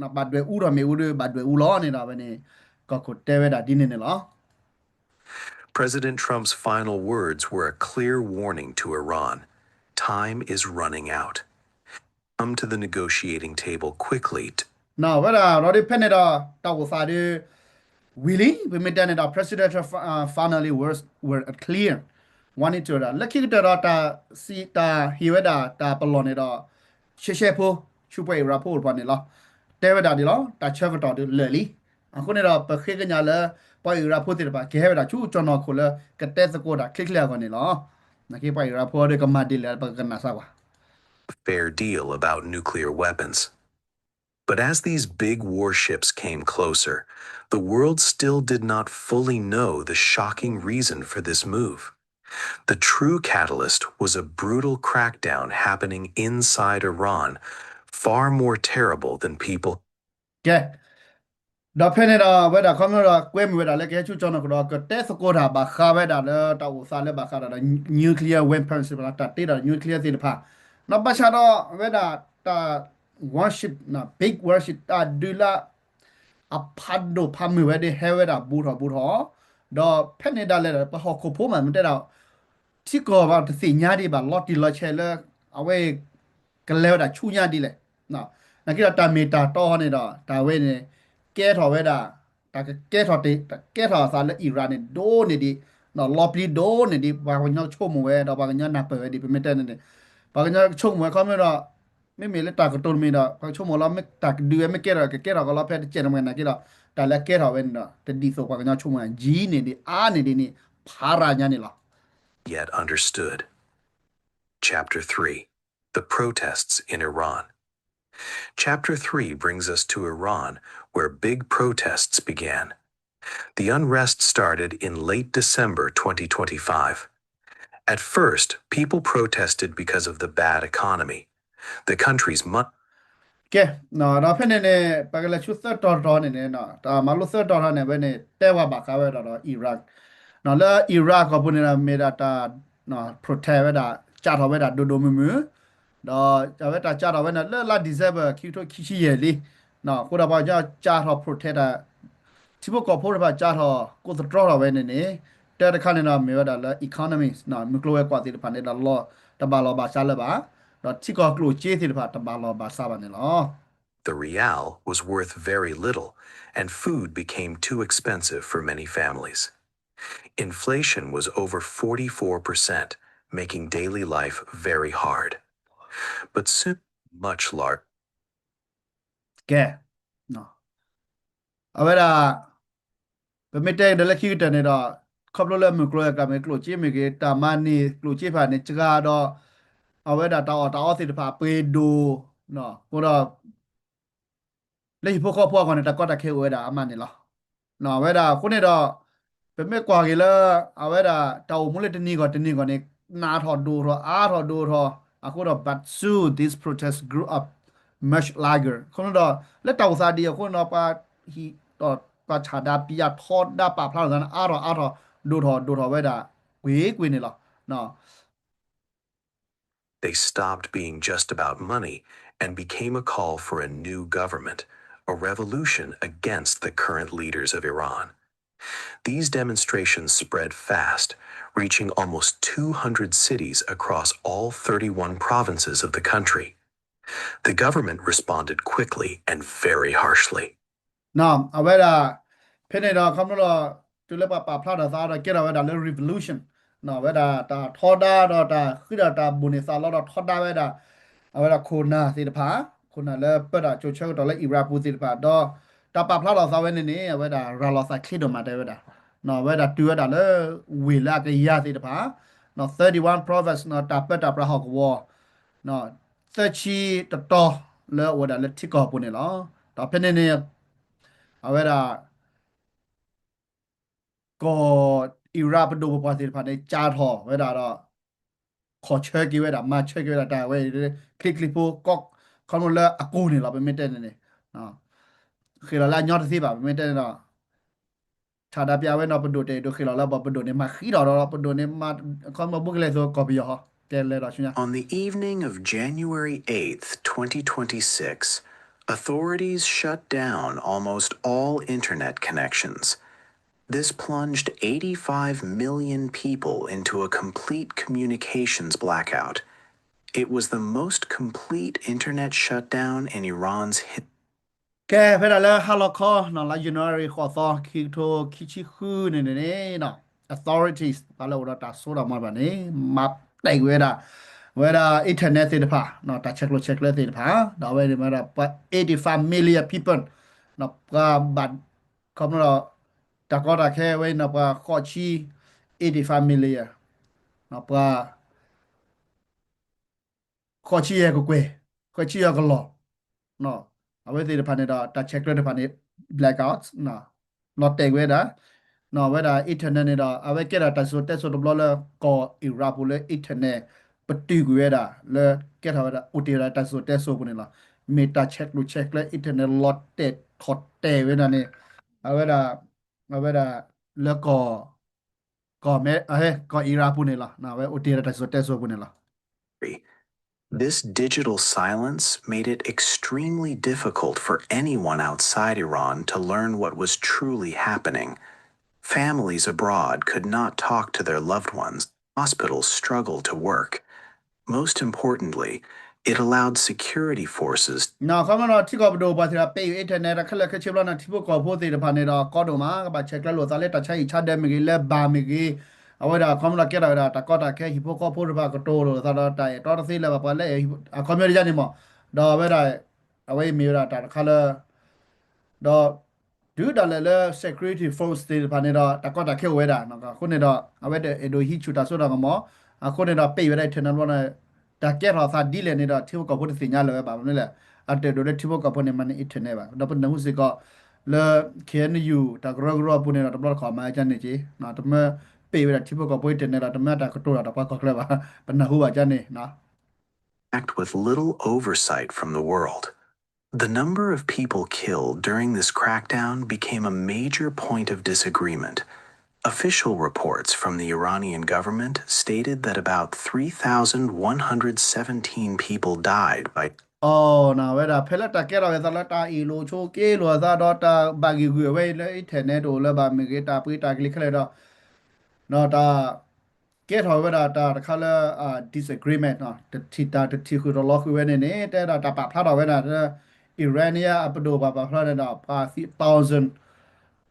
ဘၣ်ဒွဲၣ်အူထီၣ်မ့ၣ်အူဒီး ဘၣ်ဒွဲၣ်အူလီၤန့ၣ်ဒီး အဝဲန့ၣ် ကီၢ်ခိၣ်တဲဝဲဒၣ်ဒ်န့ၣ်န့ၣ်လီၤ. President Trump's final words were a clear warning to Iran. Time is running out. Come to the negotiating table quickly. ဝဲဒၣ်ဒီးဖဲန့ၣ်ဒီး တၢ်အိၣ်သးဒီး ဝံၤလံ ပမ့ၢ်တဲန့ၣ်ဒီး President Trump finally words were a clear warning to Iran လၢခံကတၢၢ်ဒီး တၢ်စံးတၢ်ဟ့ၣ်ဝဲဒၣ်တၢ်ပလီၢ်န့ၣ်ဒီး ရှဲရှဲဖိ ဆူပှၤအံၣ်ရၣ်ဖိအိၣ်တဖၣ်န့ၣ်လီၤ. တဲဝဲဒၣ်ဒ်လီၤ, တၢ်ဆၢကတီၢ်ဒုးလၢာ်လံ. အဃိန့ၣ်ဒီး ပဃ့ကညးလၢ ပှၤအံၣ်ရၣ်ဖိသ့ၣ်တဖၣ် ကဟဲဝဲဒၣ်ဆူကၠီၤနီၢ်ခိၣ်လၢ ကတဲသကိးတၢ်ချ့ချ့အဂီၢ်န့ၣ်လီၤ. နာ်က့ပှၤအံၣ်ရၣ်ဖိဒီးကမၤဒ်လဲၣ် ပကကနၣ်စၢ်ကွၢ်. Fair deal about nuclear weapons. But as these big warships came closer, the world still did not fully know the shocking reason for this move. The true catalyst was a brutal crackdown happening inside Iran, far more terrible than people ကဲ, ဒီးဖဲန့ၣ်ဒီး အဝဲဒၣ်ခီဖျိဒီး ကွဲမုာ်ဝဲဒၣ်လၢကဟဲဆူကၠီၤနီၢ်ခိၣ်ဒီး ကတဲသကိးတၢ်ဘၣ်ဃးဝဲဒၣ်လၢတၢ်အိၣ်သးလၢဘၣ်ဃးဒီး nuclear weapons တၢ်တ့ဒီး nuclear သ့ၣ်တဖၣ်, ဒီးဘၣ်ဆၣ်ဒီးအဝဲဒၣ်တၢ် warship, big warship တၢ်ဒုးလၢ အဖးဒိၣ်ဖးမုၢ်ဝဲဒၣ် ဟဲဝဲဒၣ်ဘူးထီၣ်ဘူးထီၣ်, ဒီးဖဲန့ၣ်ဒၣ်လဲာ်ဒီး ပဟီၣ်ခိၣ်ဖိမး မ့ၢ်တဲဒၣ် ထံကီၢ်ဘၣ်တသ့ၣ်ညါဒံးဘၣ် လီၤတံၢ်လီၤဆဲးလၢ အဝဲ ကလဲၤဝဲဒၣ်ဆူညါဒ်လဲၣ်. နာ်က့ဒီးတၢ်မ့ၢ်တၢ်တီန့ၣ်ဒီး တၢ်ဝဲန့ၣ် ကဲထီၣ်ဝဲဒၣ် တၢ်ကကဲထီၣ်တ့ၢ် ကဲထီၣ်အသးလၢ Iran န့ၣ် ဒိၣ်န့ၢ်ဒံး, လီၤပျံၤဒိၣ်န့ၢ်ဒံး ပှၤကညီကဆိကမိၣ်ဝဲ ဒီးပှၤကညီနၢ်ပၢၢ်ဝဲဒံး ပမ့ၢ်တဲန့ၣ်န့ၣ်, ပှၤကညီကဆိကမိၣ်ဝဲခီဖျိဒီး မ့မ့ၢ်လၢတၢ်ကတိၤတမံၤဒီး ပှၤကဆိကမိၣ်လီၤ မ့ၢ်တၢ်ကဒုးဝဲမ့ၢ်ကဲထီၣ် ကကဲထီၣ်ကလီၤဖဲတကဲးတမှဲၤနာ်က့ဒီး တၢ်လၢကဲထီၣ်ဝဲန့ၣ်ဒီး တဒ်သိးပှၤကညီဆိကမိၣ် ယံၤန့ၢ်ဒံး အါန့ၢ်ဒံးန့ၣ် ဖးရၤညါန့ၣ်လီၤ. Yet understood. Chapter three. The protests in Iran. Chapter three brings us to Iran, where big protests began. The unrest started in late December twenty twenty-five. At first, people protested because of the bad economy. The country's mu- ကဲ, ဒီးဖဲန့ၣ်န့ၣ် ပကလဲၤဆူသၢတီၤတီၤန့ၣ်န့ၣ် တၢ်မၤလိသၢတီၤတီၤန့ၣ် ဝဲန့ၣ် တဲဝဲဘၣ်ဃးဝဲဒၣ်ဒီး Iraq, လၢ Iraq ကီၢ်ပူၤန့ၣ်ဒီး မ့ၢ်ဒၣ်တၢ် protest ဝဲဒၣ် ကးထီၣ်ဝဲဒၣ်ဒိၣ်ဒိၣ်မုၢ်မုၢ်, ဒီးအဝဲတၢ်ကးထီၣ်ဝဲန့ၣ်လၢလါ December ခံကထိခံဆံယဲၢ်လံ, အဃိဒီးပှၤကညီကးထီၣ် protest တၢ် ထံဖိကီၢ်ဖိတဖၣ်ကးထီၣ် ကိးသတြီထီၣ်ဝဲန့ၣ်န့ၣ်, တၢတခါန့ၣ်ဒီးမ့ၢ်ဝဲဒၣ်လၢ economy မုၢ်ကျိၤဝဲၤကွာ်သ့ၣ်တဖၣ်န့ၣ်ဒီး တဘၣ်လီၤဘၣ်စးလၢၤဘၣ်, ဒီးထံကီၢ်ကျိᣣ်စ့သ့ၣ်တဖၣ်တဘၣ်လီၤဘၣ်စးဘၣ်န့ၣ်လီၤ. The rial was worth very little, and food became too expensive for many families. Inflation was over forty-four percent, making daily life very hard. But soon, much larger ကဲ, အဝဲဒၣ် ပမ့ၢ်တဲကဒီးလၢခံကတၢၢ်န့ၣ်ဒီး ခီဖျိလၢမုၢ်ကျိၤအကျါမ့ၢ်ဂ့ၤ ကျိၣ်စ့မ့ၢ်ဂ့ၤ တၢ်မၤန့ၢ်ကျိၣ်စ့ဖၣ်န့ၣ် စှၤဒီး အဝဲဒၣ်တၢ်အီၣ်တၢ်အီသ့ၣ်တဖၣ်ပှ့ၤဒိၣ်, အဃိဒီး လၢဟံၣ်ဖိဃီဖိအဂီၢ်န့ၣ် တၢ်ကီတၢ်ခဲအိၣ်ဝဲဒၣ်အါမးန့ၣ်လီၤ. အဝဲဒၣ်အဃိန့ၣ်ဒီး ပမ့ၢ်ကွၢ်က့ၤလၢ အဝဲဒၣ်တၢ်အိၣ်မူလၢတနံၤဂီၢ်တနံၤဂီၢ်န့ၣ် နးထီၣ်ဒိၣ်ထီၣ်အါထီၣ်ဒိၣ်ထီၣ်, အဃိဒီး but soon this protest grew up much larger. အဃိန့ၣ်ဒီး လၢတၢ်အိၣ်သးဒ်အံၤအဃိန့ၣ်ဒီး ပှၤဟံၣ်ဒီးပှၤဆၣ်ဒါပယၣ်ထီဒါပာ်ဖျါထီၣ်သးန့ၣ် အါထီၣ်အါထီၣ်ဒိၣ်ထီၣ်ဒိၣ်ထီၣ်ဝဲဒၣ် ကွ့ၢ်ကွ့ၢ်န့ၣ်လီၤ. They stopped being just about money and became a call for a new government, a revolution against the current leaders of Iran. These demonstrations spread fast, reaching almost two hundred cities across all thirty-one provinces of the country. The government responded quickly and very harshly. အဝဲဒၣ် ဖဲန့ၣ်ဒီး ခီဖျိဒီး တုၤလၢပှၤပာ်ဖျါထီၣ်သးဒီး ကဲထီၣ်ဝဲဒၣ်လၢ revolution, အဝဲဒၣ်တၢ်ထီဒါဒီးတၢ်ဃုဒီးတၢ်ဘူးန့ၢ်သးလီဒီးထီဒါဝဲဒၣ် အဝဲဒၣ်ခိၣ်နၢ်သ့ၣ်တဖၣ်, ခိၣ်နၢ်လၢပၢတၢ်ကၠိဆၢကတီၢ်လၢ Iraq ပူၤသ့ၣ်တဖၣ်, ဒီးတၢ်ပာ်ဖျါထီၣ်သးဝဲန့ၣ်န့ၣ် အဝဲဒၣ်ရၤလီၤသးချ့ဒိၣ်မးတဲဝဲဒၣ်, အဝဲဒၣ်တုၤဝဲဒၣ်လၢ ဝ့ၢ်လၢအကယၤသ့ၣ်တဖၣ်, thirty-one province တၢ်ပၢတၢ်ပြးဟီၣ်ကဝီၤ သၢဆံတတီၤလၢအအိၣ်ဝဲဒၣ်လၢထံကီၢ်ပူၤန့ၣ်လီၤ. ဒီးဖဲန့ၣ်န့ၣ် အဝဲဒၣ် ကီၢ် Iraq ပဒိၣ်ပပှၢ်သ့ၣ်တဖၣ်န့ၣ် ကးထီၣ်ဝဲဒၣ်ဒီး ခီၣ်ဆၢက့ၤဝဲဒၣ် မၤဆၢက့ၤဝဲဒၣ်တၢ်ဝဲ ချ့ချ့ဖိ ခီဖျိလၢအကိၢ်န့ၣ်လီၤ. ပမ့ၢ်တဲန့ၣ်န့ၣ် ဃ့ၢ်လီၤလၢအညီတသ့ဘၣ် ပမ့ၢ်တဲန့ၣ်ဒီး ဆၣ်ဒါပျးဝဲနီၤ ပဒိၣ်တဲာ်ဒိးဃ့ၢ်လီၤလၢပှၤပဒိၣ်န့ၣ် မၤဃံးထီၣ်ဒီး ပဒိၣ်န့ၣ် မၤခီမီဘူကလဲၤသိးကီၢ်ပယီၤဟီ ကဲလဲၤဒီးဆူညါ On the evening of January eighth, twenty twenty-six, authorities shut down almost all internet connections. This plunged eighty-five million people into a complete communications blackout. It was the most complete internet shutdown in Iran's history. ကဲ ဖဲဒၣ်လၢဟါလီၤခီနီၤ လါ January ဃိးသီ ခံကထိခံဆံဃုန့ၣ်န့ၣ် authorities ပှၤလၢအိၣ်ဒီးတၢ်စိတၢ်ကမီၤတဖၣ်န့ၣ် မၤတဲာ်ကွံာ်ဝဲဒၣ် ဝဲဒၣ် internet သ့ၣ်တဖၣ် တၢ်ဆဲးကျိးဆဲးကျၢသ့ၣ်တဖၣ် ဒီးအဝဲန့ၣ်ဝဲဒၣ်ပှၤ eighty five million people ပှၤဘၣ် ခီဖျိဒီး တၢ်ကီတၢ်ခဲဝဲန့ၣ်ပှၤဃိးဆံ eighty five million ပှၤ ဃိးဆံယဲၢ်ကကွဲၢ် ဃိးဆံယဲၢ်ကလီၢ် အဝဲသ့ၣ်တဖၣ်န့ၣ်ဒီး တၢ်ဆဲးကျၢတဖၣ်န့ၣ် blackout လီၤတဲာ်ကွံာ်ဝဲဒၣ် ဝဲဒၣ် internet န့ၣ်ဒီး အဝဲကဲထီၣ်တၢ်စံၣ်စိၤတဲစိၤတဘျီလၢကီၢ် Iran ပူၤလၢ internet ပတုာ်ကွံာ်ဝဲဒၣ် လၢကဲထီၣ်ဝဲဒၣ် အိၣ်တ့ၢ်ဝဲဒၣ်တၢ်စံၣ်စိၤတဲစိၤပူၤန့ၣ်လီၤ. မ့ၢ်တၢ်ဆဲးကျိးဆဲးကျၢ internet လီၤတဲာ်ထီၣ်တဲာ်ဝဲဒၣ်န့ၣ် အဝဲဒၣ် အဝဲဒၣ် လၢကီၢ် ကီၢ်မဲ ကီၢ် Iran ပူၤန့ၣ်လီၤ. အဝဲအိၣ်တ့ၢ်ဝဲဒၣ်တၢ်စံၣ်စိၤတဲစိၤပူၤန့ၣ်လီၤ. This digital silence made it extremely difficult for anyone outside Iran to learn what was truly happening. Families abroad could not talk to their loved ones. Hospitals struggled to work. Most importantly, it allowed security forces နီၢ် ခီမ့ၢ်နီၢ် ထံကီၢ်ပဒိၣ်ပှၤသ့ၣ်တဖၣ် ပ့ၢ် internet တၢ်ခဲလၢာ်ခဲဆ့ဘျီန့ၣ် ထံဖိကီၢ်ဖိသ့ၣ်တဖၣ်န့ၣ်ဒီး ကီဒိၣ်မး ကဘၣ်ဆဲးကျၢလိာ်သးလၢတၢ်ဆါဟံၣ်ဆါဒၢးမ့ၢ်ဂ့ၤ လၢဘၣ်မ့ၢ်ဂ့ၤ အဝဲဒၣ်ခီမ့ၢ်နီၢ်ကဲထီၣ်ဝဲဒၣ် တၢ်ကီတၢ်ခဲ ဟံၣ်ဖိဃီဖိတဖၣ်ကတိၤလိာ်သးဒီး တၢ်အဲၣ်တီတသ့လၢၤဘၣ် ပှၤလၢအဲၣ် အခီပညီဒ်န့ၣ်မး ဒီးအဝဲဒၣ် အဝဲအံၤမ့ၢ်ဝဲဒၣ်တၢ်တခါလၢ ဒီး တုၤဒၣ်လဲာ်လၢ security force သ့ၣ်တဖၣ်န့ၣ်ဒီး တၢ်ကီတၢ်ခဲအိၣ်ဝဲဒၣ် အဃိန့ၣ်ဒီး အဝဲဒၣ်အဲၣ်ဒိးဟံးဆူၣ်တၢ်စိတၢ်ကမီၤ အဃိန့ၣ်ဒီး ပ့ၢ်ဝဲဒၣ် internet ဘျီန့ၣ် တၢ်ကဲထီၣ်သးဒ်လဲၣ်န့ၣ်ဒီး ထံဖိကီၢ်ဖိတသ့ၣ်ညါလၢၤဝဲဘၣ် မနုၤလဲၣ် အတအဲၣ်ဒိးလၢထံဖိကီၢ်ဖိန့ၣ် မၤန့ၢ် internet ဘၣ် ဒီးပနၢ်ဟူစ့ၢ်ကီး လၢ K N U တၢ်ကရၢကရိအပူၤန့ၣ်ဒီး တဘျီတခီၣ်မၤဒ်န့ၣ်က့ၤ တမ့ၢ်ပ့ၢ်ဝဲဒၣ်ထံဖိကီၢ်ဖိ internet ဒီး တမ့ၢ်တၢ်ကတိၤတၢ်ဒီးပှၤကီၢ်ချၢဘၣ် ပနၢ်ဟူဘၣ်ဒ်န့ၣ် act with little oversight from the world. The number of people killed during this crackdown became a major point of disagreement. Official reports from the Iranian government stated that about three thousand one hundred seventeen people died by အဝဲဒၣ် ဖဲလၢတၢ်ကဲထီၣ်က့ၤသးလၢတၢ်အ့ၣ်လိာ်ဆိးက့လိာ်သးဒီးတၢ်ဘၣ်ဂံၢ်ဂုာ်အဝဲအံၤလၢ internet တအိၣ်လၢၤဘၣ်မ့ၢ်ဂ့ၤ တၢ်ပှ့ၤတၢ်ကလံၤခဲလၢာ်ဒီး ဒီးတၢ် ကဲထီၣ်ဝဲဒၣ်တၢ်တခါလၢ disagreement တထံၣ်တၢ်တထံၣ်ဃုာ်ဒီးလီၤဃုာ်ဝဲန့ၣ်န့ၣ် တဲဒၣ်တၢ်ပာ်ဖျါထီၣ်ဝဲဒၣ်လၢ Iranian အပဒိၣ်ပှၤပာ်ဖျါန့ၣ်ဒီး ပှၤသံ thousand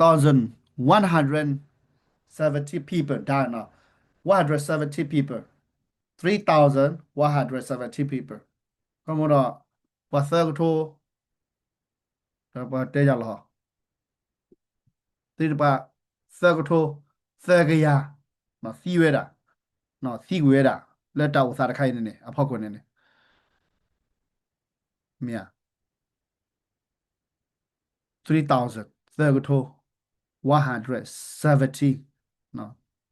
thousand one hundred seventy people died နီၢ် one hundred seventy people three thousand one hundred seventy people ခီမ့ၢ်ဒီး ပှၤသၢကထိ ဒီးပှၤတဲယၤလီၤ သ့ၣ်တဖၣ် သၢကထိ သၢကယၤ သံဝဲဒၣ် သံကွံာ်ဝဲဒၣ် လၢတၢ်အိၣ်သးတခါအံၤန့ၣ်န့ၣ် အဖီခိၣ်န့ၣ်န့ၣ် မ့ၢ် three thousand သၢကထိ one hundred seventy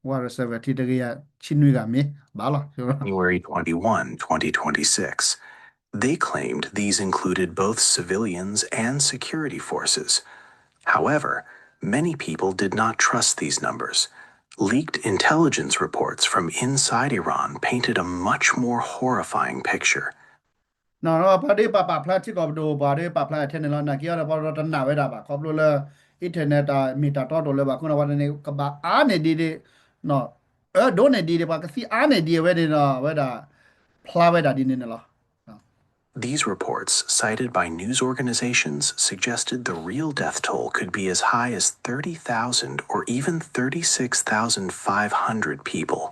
one hundred seventy တကယၤဆံနွံဂၤမ့ၢ်ဘၣ်လီၤ January twenty-one, twenty twenty-six. They claimed these included both civilians and security forces. However, many people did not trust these numbers. Leaked intelligence reports from inside Iran painted a much more horrifying picture. နီၢ် ပှၤဒ်ပာ်ပာ်ဖျါထံကီၢ်ပဒိၣ် ပှၤဒ်ပာ်ဖျါထဲန့ၣ်လီၤ နာ်က့အီၤဒီး ပှၤတနာ်ဝဲဒၣ်ဘၣ် ခီဖျိလၢ internet တၢ်မ့ၢ်တၢ်တီတအိၣ်လၢၤဘၣ် အဃိန့ၣ် ပှၤတန့ၣ် ကဘၣ်အါန့ၢ်ဒံးဒ် အၢဒိးန့ၢ်ဒံးဒ် ပှၤကသံအါန့ၢ်ဒံးအဝဲန့ၣ်ဒီး အဝဲဒၣ် ဖျါဝဲဒၣ်ဒ်န့ၣ်န့ၣ်လီၤ These reports, cited by news organizations, suggested the real death toll could be as high as thirty thousand or even thirty-six thousand five hundred people.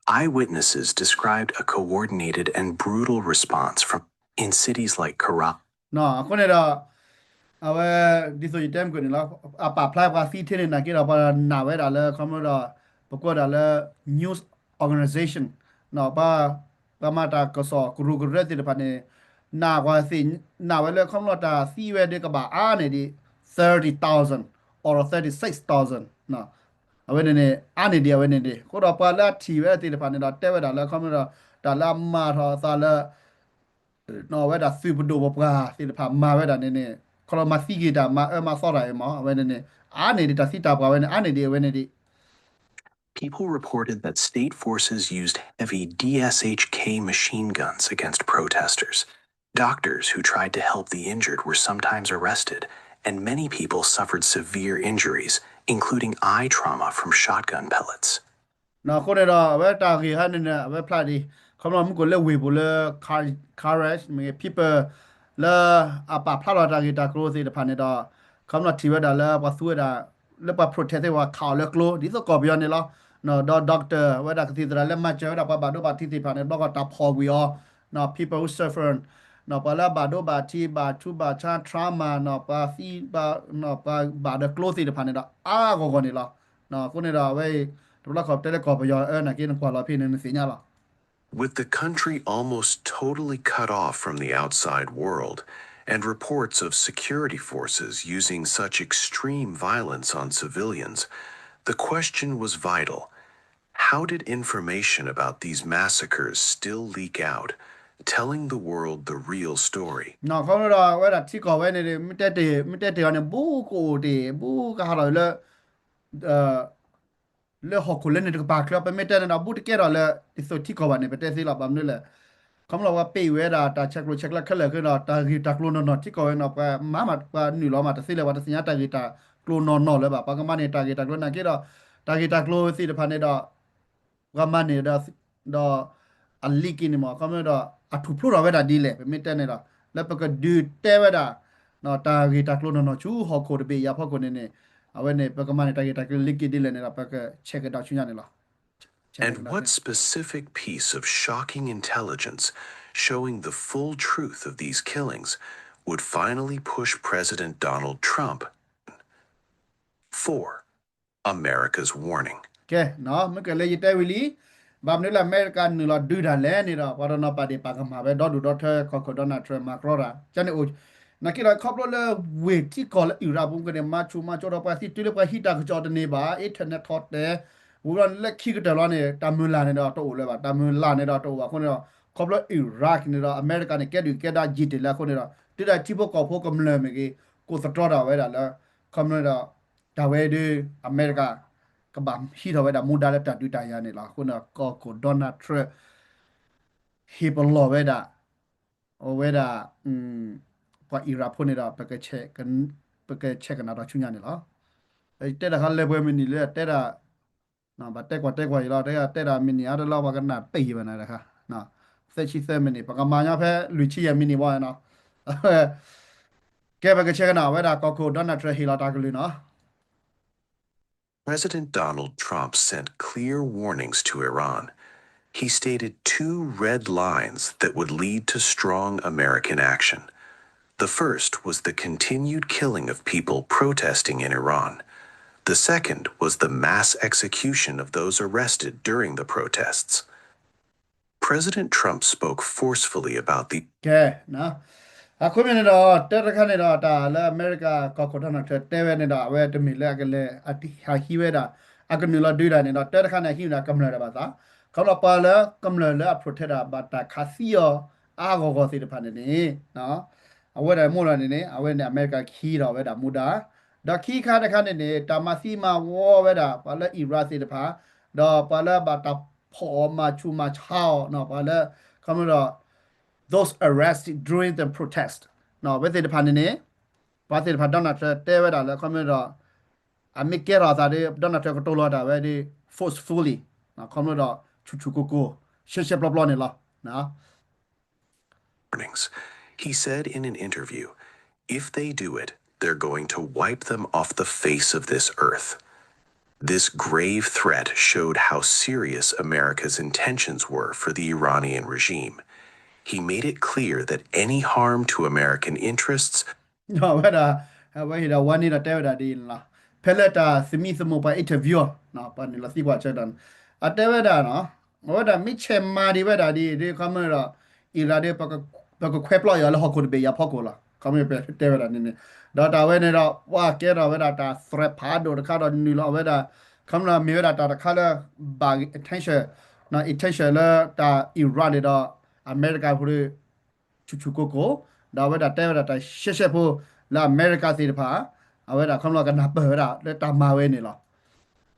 Eyewitnesses described a coordinated and brutal response from in cities like Kara. အဃိန့ၣ်ဒီး အဝဲ ဒ်သိးယတဲမုၢ်ကၢၢ်န့ၣ်လီၤ အပာ်ဖျါပှၤသံထဲန့ၣ် နာ်က့ဒီး ပှၤနာ်ဝဲဒၣ်လၢ ခီဖျိဒီး ပကွၢ်ဒၣ်လၢ news organization ပှၤမၤတၢ်ကစီၣ်ကရူၢ်ကရၢသ့ၣ်တဖၣ်န့ၣ် နာ်ပှၤသ့ၣ် နာ်ဝဲလၢ ခီဖျိတၢ်သံဝဲဒၣ်ကဘၣ်အါန့ၢ်ဒံး thirty thousand or thirty-six thousand အဝဲန့ၣ်န့ၣ် အါန့ၢ်ဒံးအဝဲန့ၣ်ဒံး အဃိဒီးပှၤလၢအထံၣ်ဝဲသ့ၣ်တဖၣ်န့ၣ်ဒီး တဲဝဲဒၣ်လၢ ခီဖျိဒီး တၢ်လၢအမၤထီၣ်အသးလၢ အဝဲဒၣ်သုးပဒိၣ်ပပှၢ်သ့ၣ်တဖၣ်မၤဝဲဒၣ်န့ၣ်န့ၣ် ခီဖျိမၤသံက့ၤတၢ် မၤအၢမၤသီတၢ်အံၤမး အဝဲန့ၣ်န့ၣ် အါန့ၢ်ဒံးတၢ်သံတၢ်ပှၢ်ဝဲန့ၣ် အါန့ၢ်ဒံးအဝဲန့ၣ်ဒံး People reported that state forces used heavy D S H K machine guns against protesters. Doctors who tried to help the injured were sometimes arrested, and many people suffered severe injuries, including eye trauma from shotgun pellets. အဃိန့ၣ်ဒီး အဝဲတၢ်ဂ့ၢ်ဟါန့ၣ်န့ၣ် အဝဲဖျါဒ် ခီဖျိမုၢ်ကီၢ်လၢဝ့ၢ်ပူၤလၢ Karachi မ့ၢ်ဂ့ၤ people လၢအပာ်ဖျါထီၣ်တၢ်ဂ့ၢ်တၢ်ကျိၤသ့ၣ်တဖၣ်န့ၣ်ဒီး ခီဖျိထံၣ်ဝဲဒၣ်လၢပှၤသူဝဲဒၣ် လၢပှၤ protest သ့ၣ်တဖၣ်ခးအီၤလၢကျိ ဒ်သိးကီၢ်ပယီၤန့ၣ်လီၤ. ဒီး doctor ဝဲဒၣ်ကသံၣ်သရၣ်လၢမၤစၢၤဝဲဒၣ်ပှၤဘၣ်ဒိဘၣ်ထံးသ့ၣ်တဖၣ်န့ၣ် ဘျီကီၢ်တၢ်ဖီၣ်ကွံာ်အီၤ people who suffer ပှၤလၢအဘၣ်ဒိဘၣ်ထံး ဘၣ်ဆူးဘၣ်ဆါ trauma ပှၤသံ ပှၤဘၣ်ဒီးကျိသ့ၣ်တဖၣ်န့ၣ်ဒီး အါအါဂီၢ်ဂီၢ်န့ၣ်လီၤ. အဃိန့ၣ်ဒီးအဝဲအံၤ တဘျီခီၣ်တဲလၢကီၢ်ပယီၤအၢနာ်က့ နကွၢ်လီၤဖဲန့ၣ် နသ့ၣ်ညါလီၤ. With the country almost totally cut off from the outside world and reports of security forces using such extreme violence on civilians, the question was vital: how did information about these massacres still leak out, telling the world the real story? နီၢ်ခီဖျိဒီး အဝဲဒၣ်ထံကီၢ်ဝဲန့ၣ် မ့ၢ်တဲတ့ၢ်အီၤန့ၣ် ဘူးကအိၣ်တ့ၢ် ဘူးကဟးထီၣ်လၢ လၢဟီၣ်ခိၣ်လၢန့ၣ်တကပၤချၢ ပမ့ၢ်တဲန့ၣ်ဒီး ဘူးတကဲထီၣ်လၢ ဒ်သိးထံကီၢ်ဘၣ်န့ၣ် ပတဲသ့လီၤ. ဘၣ်မနုၤလဲၣ်, ခီဖျိလၢပှၤပ့ၢ်ဝဲဒၣ်တၢ်ဆဲးကျိးဆဲးကျၢခဲလၢာ်ခဲဆ့ဒီး တၢ်ဂ့ၢ်တၢ်ကျိၤနီၢ်နီၢ်ထံကီၢ်ဝဲန့ၣ် ပှၤမၤမး ပှၤနုာ်လီၤမးတသ့လၢၤ ပှၤတသ့ၣ်ညါတၢ်ဂ့ၢ်တၢ်ကျိၤနီၢ်နီၢ်လၢၤဘၣ်. ပှၤကမၤန့ၢ်တၢ်ဂ့ၢ်တၢ်ကျိၤနာ်က့ဒီး တၢ်ဂ့ၢ်တၢ်ကျိၤသ့ၣ်တဖၣ်န့ၣ်ဒီး ပှၤမၤန့ၢ်ဒီး ဒီးအလံာ်က့ၤန့ၣ်မ့ၢ် ခီဖျိဒီး အထူၣ်ဖျိထီၣ်ဝဲဒၣ်ဒ်လဲၣ် ပမ့ၢ်တဲန့ၣ်ဒီး လၢပကဒုးတဲဝဲဒၣ် တၢ်ဂ့ၢ်တၢ်ကျိၤနီၢ်နီၢ်ဆူဟီၣ်ခိၣ်တဘ့ၣ်အံၤအဖီခိၣ်န့ၣ်န့ၣ် အဝဲန့ၣ် ပကမၤန့ၢ်တၢ်ဂ့ၢ်တၢ်ကျိၤလံာ်က့ၤဒ်လဲၣ်န့ၣ်ဒီး ပကဆဲးကဒါဆူညါန့ၣ်လီၤ. And what specific piece of shocking intelligence showing the full truth of these killings would finally push President Donald Trump for America's warning? ကဲ, မ့ၢ်ကဲလၢယတဲဝံၤလံ, ဘၣ်မနုၤလၢအမဲရကၤနုာ်လီၤဒုးတၢ်လဲၣ်န့ၣ်ဒီး ပှၤတနီၤပာ်ဒ့ၣ်ပာ်ကမၣ်ဝဲ ဒီဒူၣ်ဒီထၢ ကီၢ်ခိၣ် Donald Trump မၤကြီတၢ် ကန့ၣ်အိၣ်, နာ်က့ဒီးခီဖျိလၢဝ့ၢ်ထံကီၢ်လၢ Iraq ပူၤကန့ၣ် မၤဆူၣ်မၤစိးဒီးပှၤသံတုၤလၢပှၤဟံးတၢ်ကစီၣ်တန့ၢ်ဘၣ် internet ထီၣ်တဲာ်, ဝံၤဘျီန့ၣ်လၢခံကတၢၢ်လီၤန့ၣ် တၢ်မုၢ်လၢ်န့ၣ်ဒီးတအိၣ်လၢၤဘၣ် တၢ်မုၢ်လၢ်န့ၣ်ဒီးတအိၣ်ဘၣ်အဃိန့ၣ်ဒီး ခီဖျိ Iraq န့ၣ်ဒီး အမဲရကၤန့ၣ် ကဲဒုၣ်ကဲဒါယံာ်တ့ၢ်လၢအဃိန့ၣ်ဒီး တုၤဒၣ်ထံဖိကီၢ်ဖိကမျၢၢ်မ့ၢ်ဂ့ၤ ကိးသတြီတၢ်ဝဲဒၣ်လၢ ခီဖျိဒီး တၢ်ဝဲဒၣ် အမဲရကၤ ကဘၣ်ဟံးထီၣ်ဝဲဒၣ်မူဒါလၢတၢ်ဒုးတၢ်ယၤန့ၣ်လီၤ. အဃိန့ၣ်ဒီး ကီၢ်ခိၣ် Donald Trump ဟ့ၣ်ပလီၢ်ဝဲဒၣ် အဝဲဒၣ် ပှၤ Iraq ဖိန့ၣ်ဒီး ပကဆဲးကနၣ်ဒီးဆူညါန့ၣ်လီၤ. တဲတၢ်ခါလၢပှဲၤမံးနံးလၢတဲဒၣ် ဘၣ်တဲကွၢ်တဲကွၢ်အံၤလီၤ တဲတဲဒၣ်မံးနံးအါတလီၤ ပှၤကနၣ်ပ့ၢ်ယံၤဘၣ်နၤတခါ သၢဆံသၢမံးနံး ပကမၤညီဖဲလွံၢ်ဆံယဲၢ်မံးနံးဘၣ်နီၤ ကဲ ပကဆဲးကနၣ်ဝဲဒၣ် ကီၢ်ခိၣ် Donald Trump ဟ့ၣ်လီၤတၢ်ကလုၢ်နီၤ President Donald Trump sent clear warnings to Iran. He stated two red lines that would lead to strong American action. The first was the continued killing of people protesting in Iran. The second was the mass execution of those arrested during the protests. President Trump spoke forcefully about the ကဲ, အဃိမ့ၢ်န့ၣ်ဒီး တၢတခါန့ၣ်ဒီး တၢ်လၢအမဲရကၤကီၢ်ခိၣ် Donald Trump တဲဝဲန့ၣ်ဒီး အဝဲတမ့ၢ်လၢအကလဲၤ အဟးဟံးဝဲဒၣ် အကနုာ်လီၤဒုးတၢ်န့ၣ်ဒီး တၢတခါန့ၣ် အဟံးန့ၢ်ဒီးကမျၢၢ်တၢ်ဘၣ်သး ခီဖျိပှၤလၢကမျၢၢ်လၢအ protest တၢ်ဘၣ်တၢ်ခးသံအီၤ အါဂီၢ်ဂီၢ်သ့ၣ်တဖၣ်န့ၣ်န့ၣ် အဝဲဒၣ်မိၢ်လီၤန့ၣ်န့ၣ် အဝဲန့ၣ် အမဲရကၤကဟံးထီၣ်ဝဲဒၣ်မူဒါ ဒီးခံခါတခါန့ၣ်န့ၣ် တၢ်မၤသံမၤဝီဝဲဒၣ် ပှၤလၢ Iraq သ့ၣ်တဖၣ် ဒီးပှၤလၢဘၣ်တၢ်ဖီၣ်အီၤမၤဆူၣ်မၤဆါအီၤ ပှၤလၢ ခီဖျိဒီး those arrested during the protest အဝဲသ့ၣ်တဖၣ်န့ၣ်န့ၣ် ပှၤသ့ၣ်တဖၣ် Donald Trump တဲဝဲဒၣ်လၢ ခီဖျိဒီး အမ့ၢ်ကဲထီၣ်အသးဒီး Donald Trump ကတိၤလီၤတၢ်ဝဲဒီး forcefully ခီဖျိဒီး ဆူၣ်ဆူၣ်ကိၢ်ကိၢ် ရှဲရှဲပျီပျီန့ၣ်လီၤ. warnings. He said in an interview, if they do it, they're going to wipe them off the face of this earth. This grave threat showed how serious America's intentions were for the Iranian regime. He made it clear that any harm to American interests ဝဲဒၣ် အဝဲဟ့ၣ်ဒၣ် warning ဒီးတဲဝဲဒၣ်ဒ်အံၤန့ၣ်လီၤ. ဖဲလၢတၢ်သမံသမိးပှၤ interview ပှၤနုာ်လီၤသံကွၢ်ဆၢတၢ်န့ၣ် အတဲဝဲဒၣ်နီၤ အဝဲဒၣ်မ့ၢ်ဆဲးမၤဒံးဝဲဒၣ်ဒ်အံၤဒ် ခီမ့ၢ်ဒီး Iraq ဒီး ပကခွဲးပျီယွၤလၢဟီၣ်ခိၣ်တဘ့ၣ်အံၤအဖီခိၣ်လီၤ. ခီမ့ၢ်ပတဲဝဲဒၣ်န့ၣ်န့ၣ် ဒီးတၢ်ဝဲန့ၣ်ဒီး ပှၤကဲထီၣ်ဝဲဒၣ်တၢ် threat ဖးဒိၣ်တခါဒီးနုာ်လီၤဝဲဒၣ် ခီမ့ၢ်ဒီးမ့ၢ်ဝဲဒၣ်တၢ်တခါလၢ ဘၣ် attention, attention လၢတၢ် Iraq န့ၣ်ဒီး အမဲရကၤဖိဒီး ဆူၣ်ဆူၣ်ကိၢ်ကိၢ်, ဒီးအဝဲဒၣ်တဲဝဲဒၣ်တၢ်ရှဲရှဲဖိ လၢအမဲရကၤသ့ၣ်တဖၣ် အဝဲဒၣ်ခီဖျိကနၢ်ပၢၢ်ဝဲဒၣ်လၢတၢ်မၤဝဲန့ၣ်လီၤ.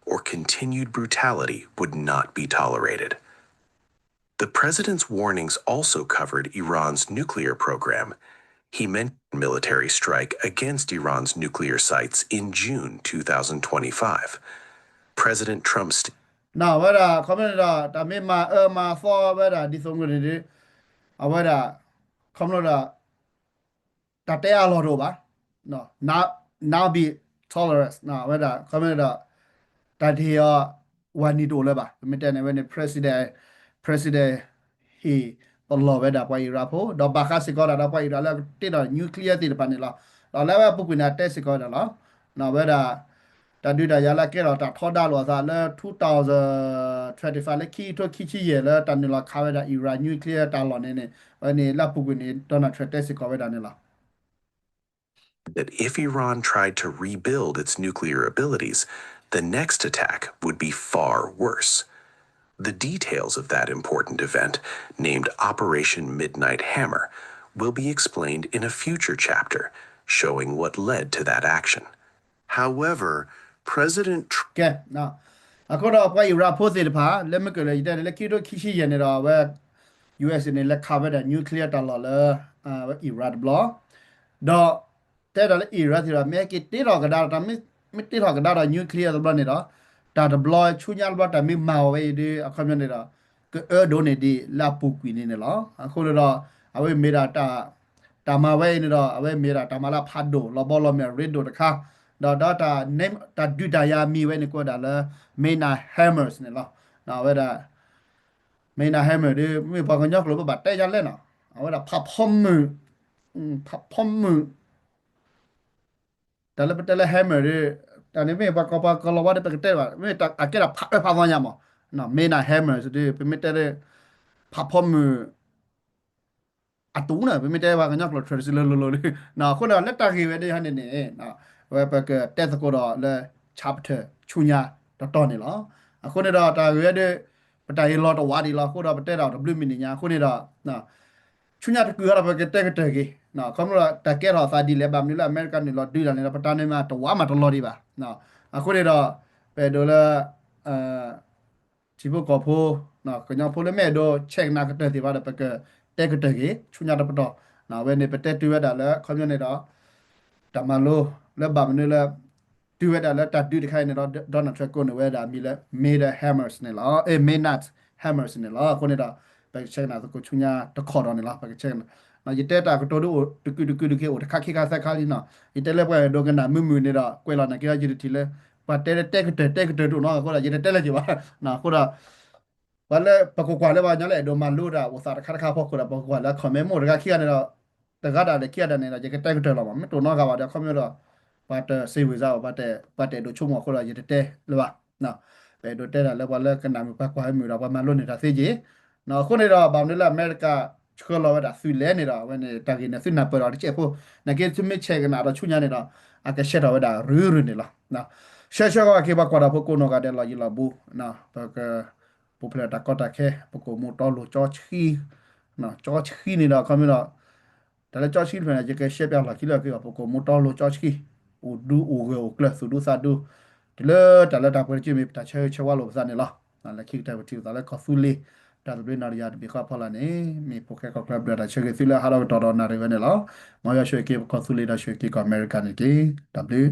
or continued brutality would not be tolerated. The president's warnings also covered Iran's nuclear program. He mentioned military strike against Iran's nuclear sites in June two thousand twenty-five. President Trump stated နီၤ အဝဲဒၣ် ခီမ့ၢ်န့ၣ်ဒီး တၢ်မ့ၢ်မၤအၢမၤသီဝဲဒၣ်ဒ်သိးမုၢ်န့ၣ်ဒီး အဝဲဒၣ် ခီမ့ၢ်ဒီး တၢ်တဲအါလီၢ်တအိၣ်ဘၣ်, now be tolerance အဝဲဒၣ် ခီမ့ၢ်ဒီး တၢ်တဟ့ၣ်အီၤ ဝၤနံၤတအိၣ်လၢၤဘၣ်. ပမ့ၢ်တဲန့ၣ်ဝဲန့ၣ် president president ဟ့ၣ်ပလီၢ်ဝဲဒၣ်ပှၤအံၤရၤဖိ ဒီးဘၣ်ဃးစ့ၢ်ကီးဒၣ်ဒီးပှၤအံၤရၤလၢအကတ့ထီၣ် nuclear သ့ၣ်တဖၣ်န့ၣ်လီၤ. ဒီးလၢအဝဲအပူၤကွံာ်န့ၣ် အတဲစ့ၢ်ကီးဝဲဒၣ်လီၤ. ဝဲဒၣ် တၢ်ဒုးတၢ်ယၤလၢအကဲထီၣ်တၢ်ထီဒါလိာ်အသးလၢ two thousand twenty-five လၢခံကထိခံဆံယဲၢ် လၢတၢ်နုာ်လီၤခးဝဲဒၣ် Iran nuclear တၢ်လီၢ်န့ၣ်န့ၣ် ဝဲန့ၣ်လၢအပူၤကွံာ်န့ၣ် Donald Trump တဲစ့ၢ်ကီးဝဲဒၣ်န့ၣ်လီၤ. that if Iran tried to rebuild its nuclear abilities, the next attack would be far worse. The details of that important event, named Operation Midnight Hammer, will be explained in a future chapter, showing what led to that action. However, President Tr- ကဲ အဃိဒီးပှၤအံၤရၤဖိသ့ၣ်တဖၣ် လၢမ့ၢ်ကလၢယတဲန့ၣ် လၢခံကထိခံဆံယဲၢ်န့ၣ်ဒီး အဝဲ U S A န့ၣ် လဲၤခးဝဲဒၣ် nuclear တၢ်လီၢ်လၢ အံၤရၤတဘျီ ဒီး တဲဒၣ်လၢ Iran သ့ၣ်ဒီး မ့ၢ်ဟဲက့ၤတ့ထီၣ်ကဒါဒီး တၢ်မ့ၢ်တ့ထီၣ်ကဒါဒီး nuclear တဘျီန့ၣ်ဒီး တၢ်တဘျီဆူညါတဘျီ တၢ်မ့ၢ်မၤအီၤဝဲအံၤဒီး အခီပညီန့ၣ်ဒီး ကအၢဒိၣ်န့ၢ်ဒံးလၢအပူၤကွံာ်န့ၣ်န့ၣ်လီၤ. အဃိန့ၣ်ဒီး အဝဲမ့ၢ်ဒၣ်တၢ် တၢ်မၤဝဲအံၤန့ၣ်ဒီး အဝဲမ့ၢ်ဒၣ်တၢ်မၤလၢအဖးဒိၣ် လီၤဘီလီၤမုၢ် အရ့ဒိၣ်တခါ ဒီး ဒီးတၢ် တၢ်ဒုးတၢ်ယၤမံၤဝဲန့ၣ် ကိးဝဲဒၣ်လၢ Midnight Hammers န့ၣ်လီၤ. အဝဲဒၣ် Midnight Hammer ဒီး မ့ၢ်ပှၤကညီကျိာ်ပဘၣ်တဲယါလဲၣ်နီၤ အဝဲဒၣ်ဖးဖီမုၢ် ဖးဖီမုၢ် တၢ်လၢပတဲလၢ hammer ဒီး တၢ်န့ၣ်မ့ၢ်ပှၤကီၢ်ပှၤကီၢ်လီၤဝါဒီး ပကတဲဘၣ် မ့ၢ်အကဲဒၣ်ဖးအၢဖးသီညါမး Midnight Hammers ဒီး ပမ့ၢ်တဲလၢ ဖးဖီမုၢ် အတူးန့ၣ် ပမ့ၢ်တဲပှၤကညီကျိာ် tradition လၢလိၤလိၤဒီး အဃိန့ၣ် လၢတၢ်ဂ့ၢ်ဝဲဒၣ်ဟီန့ၣ်န့ၣ် အဝဲပကတဲသကိးဒီးလၢ chapter ဆူညါတတီၤန့ၣ်လီၤ. အဃိန့ၣ်ဒီးတၢ်ဂ့ၢ်ဝဲဒၣ် ပတၢ်အံၤလီၤတဝးဒံးလီၤ အဃိဒီးပတဲဒၣ်တဘျုးမံးနံးညါ အဃိန့ၣ်ဒီး ဆူညါတကုာ်ဃီဒီးပကတဲကတၢၢ်က့ၤ ခီဖျိတၢ်ကဲထီၣ်အသးဒ်လဲၣ် ဘၣ်မနုၤလၢအမဲရကၤနုာ်လီၤဒုးတၢ်န့ၣ်ဒီး ပတၢ်န့ၣ်မးတဝးမးတလီၤဒံးဘၣ်. အဃိန့ၣ်ဒီး ပအဲၣ်ဒိးလၢ ထံဖိကီၢ်ဖိ ကညီဖိလၢမ့ၢ်အဲၣ်ဒိးဆဲးကနၣ်ကတၢၢ်သ့ၣ်တဖၣ်ဒီး ပကတဲကတၢၢ်က့ၤ ဆူညါတပတီၢ် အဝဲန့ၣ် ပတဲတုၤဝဲဒၣ်လၢ ခီပညီန့ၣ်ဒီး တၢ်မၤလိလၢဘၣ်မနုၤလၢ တုၤဝဲဒၣ်လၢတၢ်ဒုးတခါအံၤန့ၣ်ဒီး Donald Trump ကိးန့ၢ်ဝဲဒၣ်မံၤလၢ Midnight Hammers န့ၣ်လီၤ. အဲ Midnight Hammers န့ၣ်လီၤ. အဃိန့ၣ်ဒီး ပကဆဲးကနၣ်သကိးဆူညါတခီဒီးန့ၣ်လီၤ. ပကဆဲးကနၣ် ယတဲတၢ်ကတိၤဒ်အိၣ်တကုာ်တကုာ်တက့ၢ် အိၣ်တခါခံခါသၢခါလံနီၤ ယတဲလၢပှၤအဲၣ်ဒိးကနၣ်မုာ်မုာ်န့ၣ်ဒီး ကွဲးလီၤနာ်က့ဒီး ယတထံၣ်လၢ ပှၤတဲလၢတဲကတၢၢ်တဲကတၢၢ်တအိၣ်နီၤ အဃိဒီး ယတတဲလၢက့ၤဘၣ်. အဃိဒီး ပှၤလၢပကကွၢ်လၢပှၤကညီလၢအဲၣ်ဒိးမၤလိတၢ်အိၣ်သးတခါတခါအဖီခိၣ်ဒီး ပကကွၢ်လၢ comment မ့ၢ်အိၣ်တဂၤခံဂၤန့ၣ်ဒီး တဂၤဒၣ်လဲာ်ခံဂၤဒၣ်န့ၣ်ဒီး ယကတဲကတၢၢ်လီၤမး မ့ၢ်တအိၣ်နီတဂၤဘၣ်ဒီး ခီပညီဒီး ပှၤတစ့ဝံၤစါဘၣ် ပှၤတအဲၣ်ဒိးဆိကမိၣ်အဃိဒီး ယတတဲလၢၤဘၣ်. ပအဲၣ်ဒိးတဲဒၣ်လၢပှၤလၢကနၣ်မုာ်ပှၤကွၢ်မုာ်ဒီး ပှၤမၤလိန့ၢ်တၢ်သ့က့ၢ်. အဃိန့ၣ်ဒီး ဘၣ်မနုၤလၢအမဲရကၤ ဆှၢလီၤဝဲဒၣ်သုးလဲၣ်န့ၣ်ဒီး အဝဲန့ၣ်တၢ်ဂ့ၢ်န့ၣ် သုနၢ်ပၢၢ်ဒီးတစဲးဖိ နာ်က့သုမ့ၢ်ဆဲးကနၣ်ဒီးဆူညါန့ၣ်ဒီး အကဆဲးထီၣ်ဝဲဒၣ်ရုရုန့ၣ်လီၤ. ဆှၢဆှၢကီးက့ၤ ပှၤကွၢ်တၢ်ဖိကိးနီၢ်ဂၤဒဲးလီၤယံၤလီၤဘူး ပက ပူၤဖျဲးတၢ်ကီတၢ်ခဲ ပကအိၣ်မူတီလိၤကၠီဆှံ ကၠီဆှံန့ၣ်ဒီး ခီမ့ၢ်ဒီး တၢ်လၢကၠီဆှံတဖျၢၣ်န့ၣ် ယကရှဲပျးလီၢ်ခံလၢက့ၤအီၤ ပကအိၣ်မူတီလိၤကၠီဆှံ အိၣ်ဒူအိၣ်ဂၢၢ်အိၣ်ကျၢၤသူၣ်ဒူသးဒူ တုၤလၢတၢ်လၢတၢ်ပှဲၤတက့ၢ် မ့ၢ်ပတၢ်ဆၢဂ့ၤဆၢဝါလိာ်ပသးန့ၣ်လီၤ. လၢခံကတၢၢ်ပထံၣ်လိာ်သးလၢကီၢ်သူလ့ၤ တၢ်သဘျ့နီၢ်တယၤတဘ့ၣ်ဃီဖီလာ်န့ၣ် မ့ၢ်ဖိၣ်ဃဲကီၢ်ချၢဘျုးတၢ်ဆၢဂ့ၤသုလၢဟးထီၣ်ကတီၢ်ဒီးနၣ်ရံၣ်ဝဲန့ၣ်လီၤ. မ်ယွၤဆိၣ်ဂ့ၤက့ၤပကီၢ်သူလ့ၤဒီးဆိၣ်ဂ့ၤက့ၤကီၢ်အမဲရကၤန့ၣ်တက့ၢ်. တၢ်ဘျုး